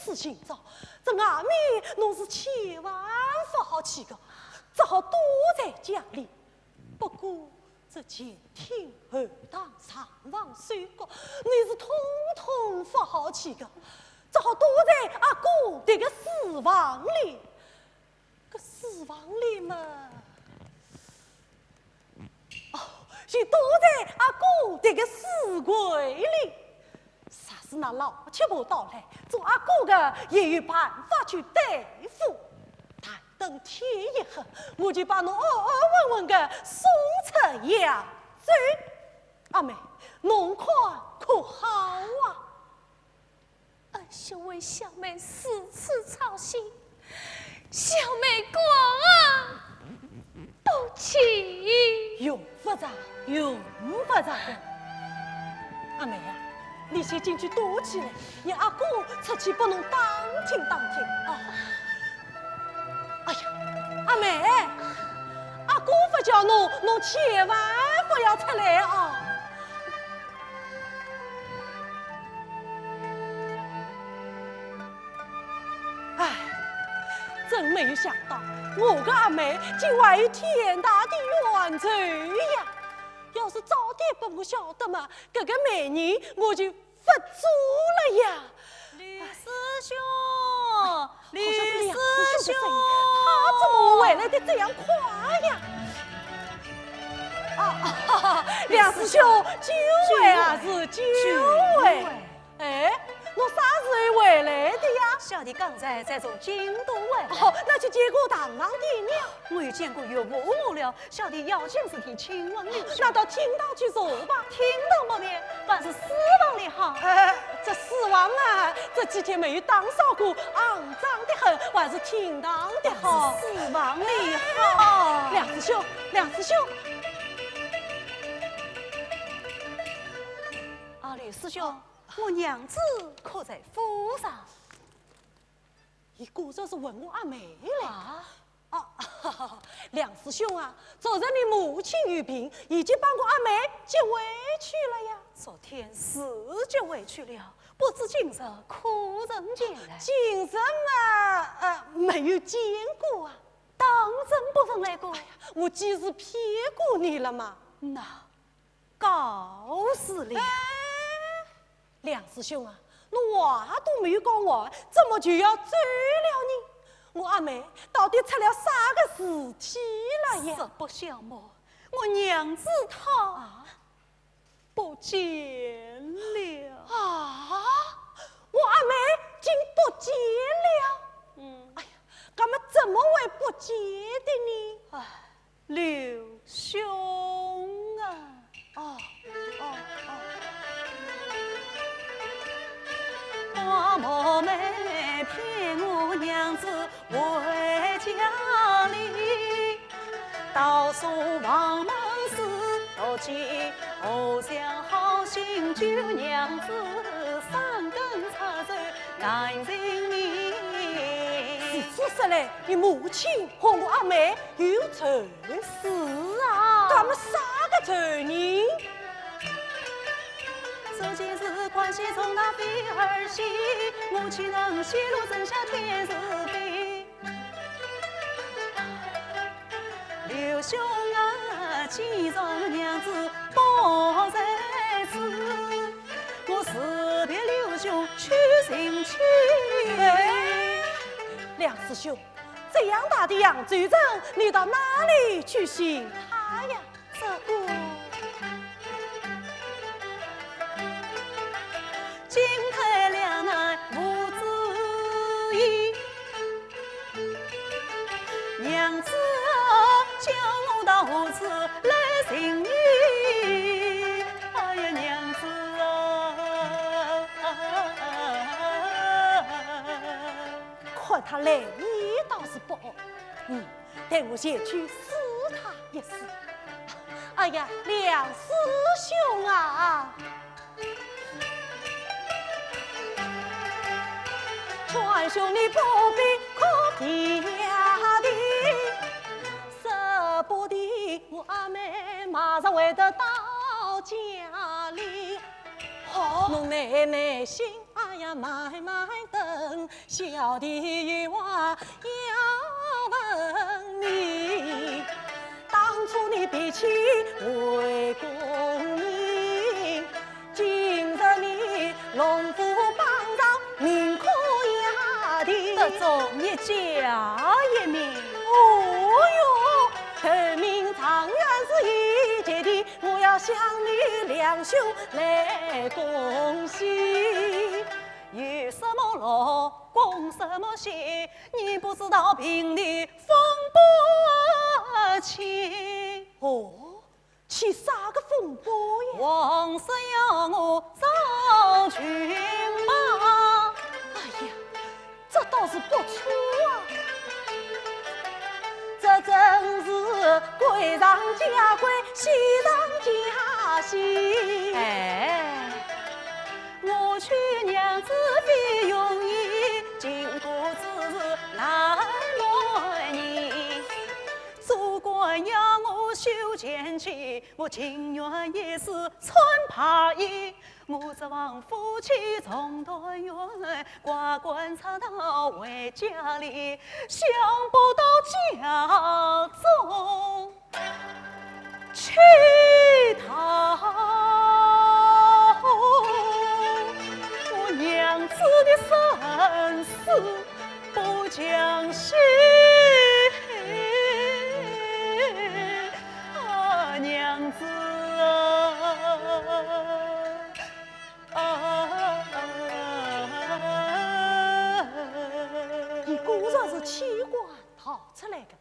处寻找。这阿妹侬是千万勿好去的，只好躲在家里。不过这前厅后堂上房书阁，你是统统勿好去的，只好躲在阿哥迭个书房里。 搿书房里嘛，哦，就躲在阿哥迭个书柜里。若是那老七婆到来，做阿哥的也有办法去对付。但等天一黑，我就把侬安安稳稳的送出扬州。阿妹，侬看可好啊？ 恩兄为小妹如此操心，小妹过意不去。用勿着，用勿着的。阿妹啊，你先进去躲起来，让阿哥出去拨侬打听打听啊。哎呀，阿妹，阿哥勿叫侬，侬千万勿要出来啊。 唉，真没有想到，我个阿妹竟还有天大的冤仇呀！要是早点拨我晓得嘛，搿个媒人我就勿做了呀！吕师兄，好像是梁师兄的声音，他怎么回来的这样快呀？啊，梁师兄，久违啊，是久违。 哎，侬啥时候回来的呀？小弟刚才才从京都回来。哦，那就见过堂上爹娘。我也见过岳父母了，小弟有件事情请问你。那到厅堂去坐吧。厅堂不便，还是书房里好。呃，这书房啊，这几天没有打扫过，肮脏得很，还是厅堂的好。还是书房里好。梁师兄，梁师兄。刘师兄，我娘子可在府上？伊果然是问我阿妹嘞。啊？啊，梁师兄啊，昨日你母亲有病，已经把我阿妹接回去了呀。昨天是接回去了，不知今日可曾见来？今日嘛，呃，没有见过啊。当真不曾来过？哎呀，我几时骗过你了嘛？那告辞了。哎，梁师兄啊，侬话都没有讲完，怎么就要走了呢？我阿妹到底出了啥个事体了呀？实不相瞒，我娘子她啊，不见了。啊，我阿妹竟不见了？嗯。哎呀，那么怎么会不见的呢？哎，刘兄啊。哦，哦，哦。花帽妹骗我娘子回家里，倒说房门是独间，何想好心救娘子，三更插手难成眠。如此说来，你母亲和我阿妹有仇？是啊。那么啥个仇呢？这件事关系重大，非儿戏，我岂能泄露真相添是非？刘兄啊，既然娘子不在此，我辞别刘兄去寻妻。哎，梁师兄，这样大的扬州城，你到哪里去寻她呀？这个，进退两难无主意。娘子啊，叫我到何处来寻你？哎呀，娘子啊！ 看她来意倒是不恶，嗯，待我前去试她一试。哎呀，梁师兄啊，劝兄你不必哭爹爹，说不定我阿妹马上会得到家里。好，侬耐耐心，哎呀，慢慢等， 小弟有话要问你，当初你避妻回功名，今日你龙虎榜上名科雅定，得中一甲一名。哦哟，头名状元是已及第，我要向你两兄来恭喜。 有什么乐，供什么喜，你不知道平地风波起。哦，起啥个风波呀？王师要我找军马。哎呀，这倒是不错啊。这真是贵上加贵，喜上加喜。哎。 我娶娘子非容易，经过之事难瞒你。主管要我修前期，我情愿一世穿白衣。我指望夫妻重团圆，寡官插刀回家里，想不到家中 去讨我娘子的身世不讲起，啊，娘子啊，啊。伊果然是弃官逃出来的。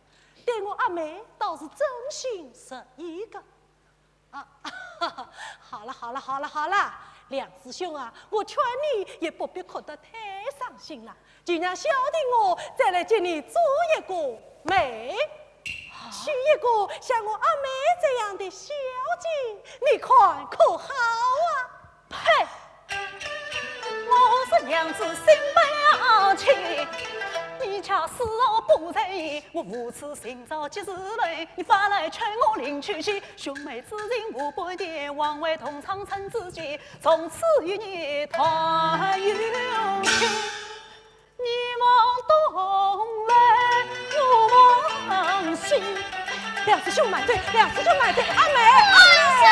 对我阿妹倒是真心实意的。啊，好了，好了，好了，好了，梁师兄啊，我劝你也不必哭得太伤心了，就让小弟我再来给你做一个媒，娶一个像我阿妹这样的小姐，你看可好啊？呸！娘子心不要气，你家死我不在意，我无处寻找及时来，你反来劝我另娶妻，兄妹之情无半点，枉为同窗生知己，从此与你断绝。你望东来，我望西。梁师兄慢走，梁师兄慢走，阿妹，阿妹。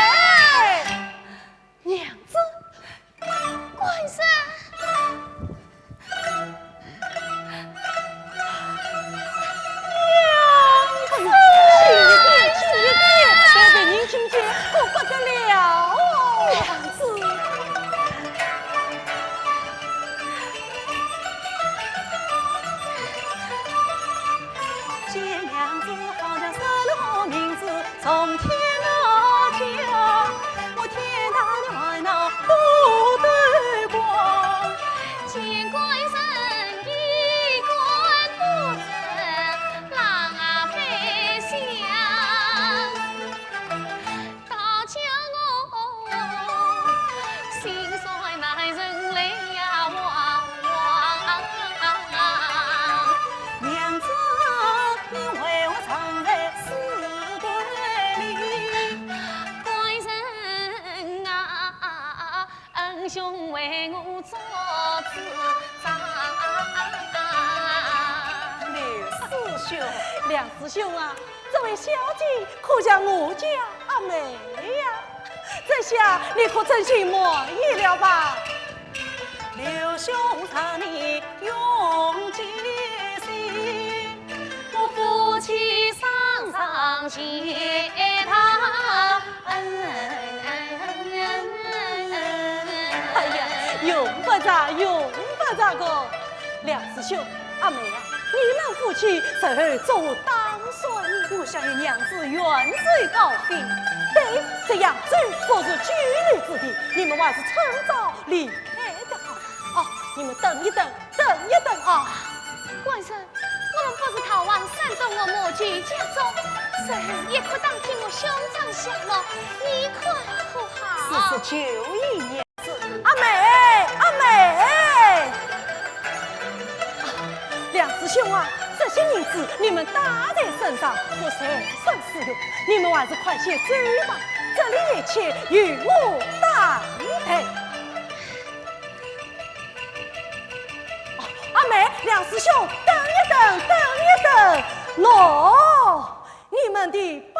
娘子。官人。娘子。轻一点，轻一点，被别人听见可不得了。娘子。 见娘子好像失了名字，从天而降，我天大的烦恼都断光。见官人衣冠不整，狼狈相。 倒叫我心酸难忍泪呀汪汪。娘子，你为何常在书馆里？官人啊，恩兄为我做主张。刘师兄。梁师兄啊， 这位小姐可像我家阿妹呀？这下你可称心满意了吧？刘兄若你用尽心，我夫妻双双谢他恩。哎呀，用不着，用不着个。梁师兄， 阿妹啊，你们夫妻日后作何打算？我想与娘子远走高飞。对，这扬州不是久留之地，你们还是趁早离开的好。哦，你们等一等，等一等啊！官人，我们不是逃往山东岳母舅家中，日后也可打听我兄长下落，你看可好？四十九姨娘。 阿妹，阿妹！啊，梁师兄啊，这些银子你们带在身上不算什么，你们还是快些走吧，这里一切由我担待。啊，阿妹，梁师兄，等一等，等一等，喏，你们的包。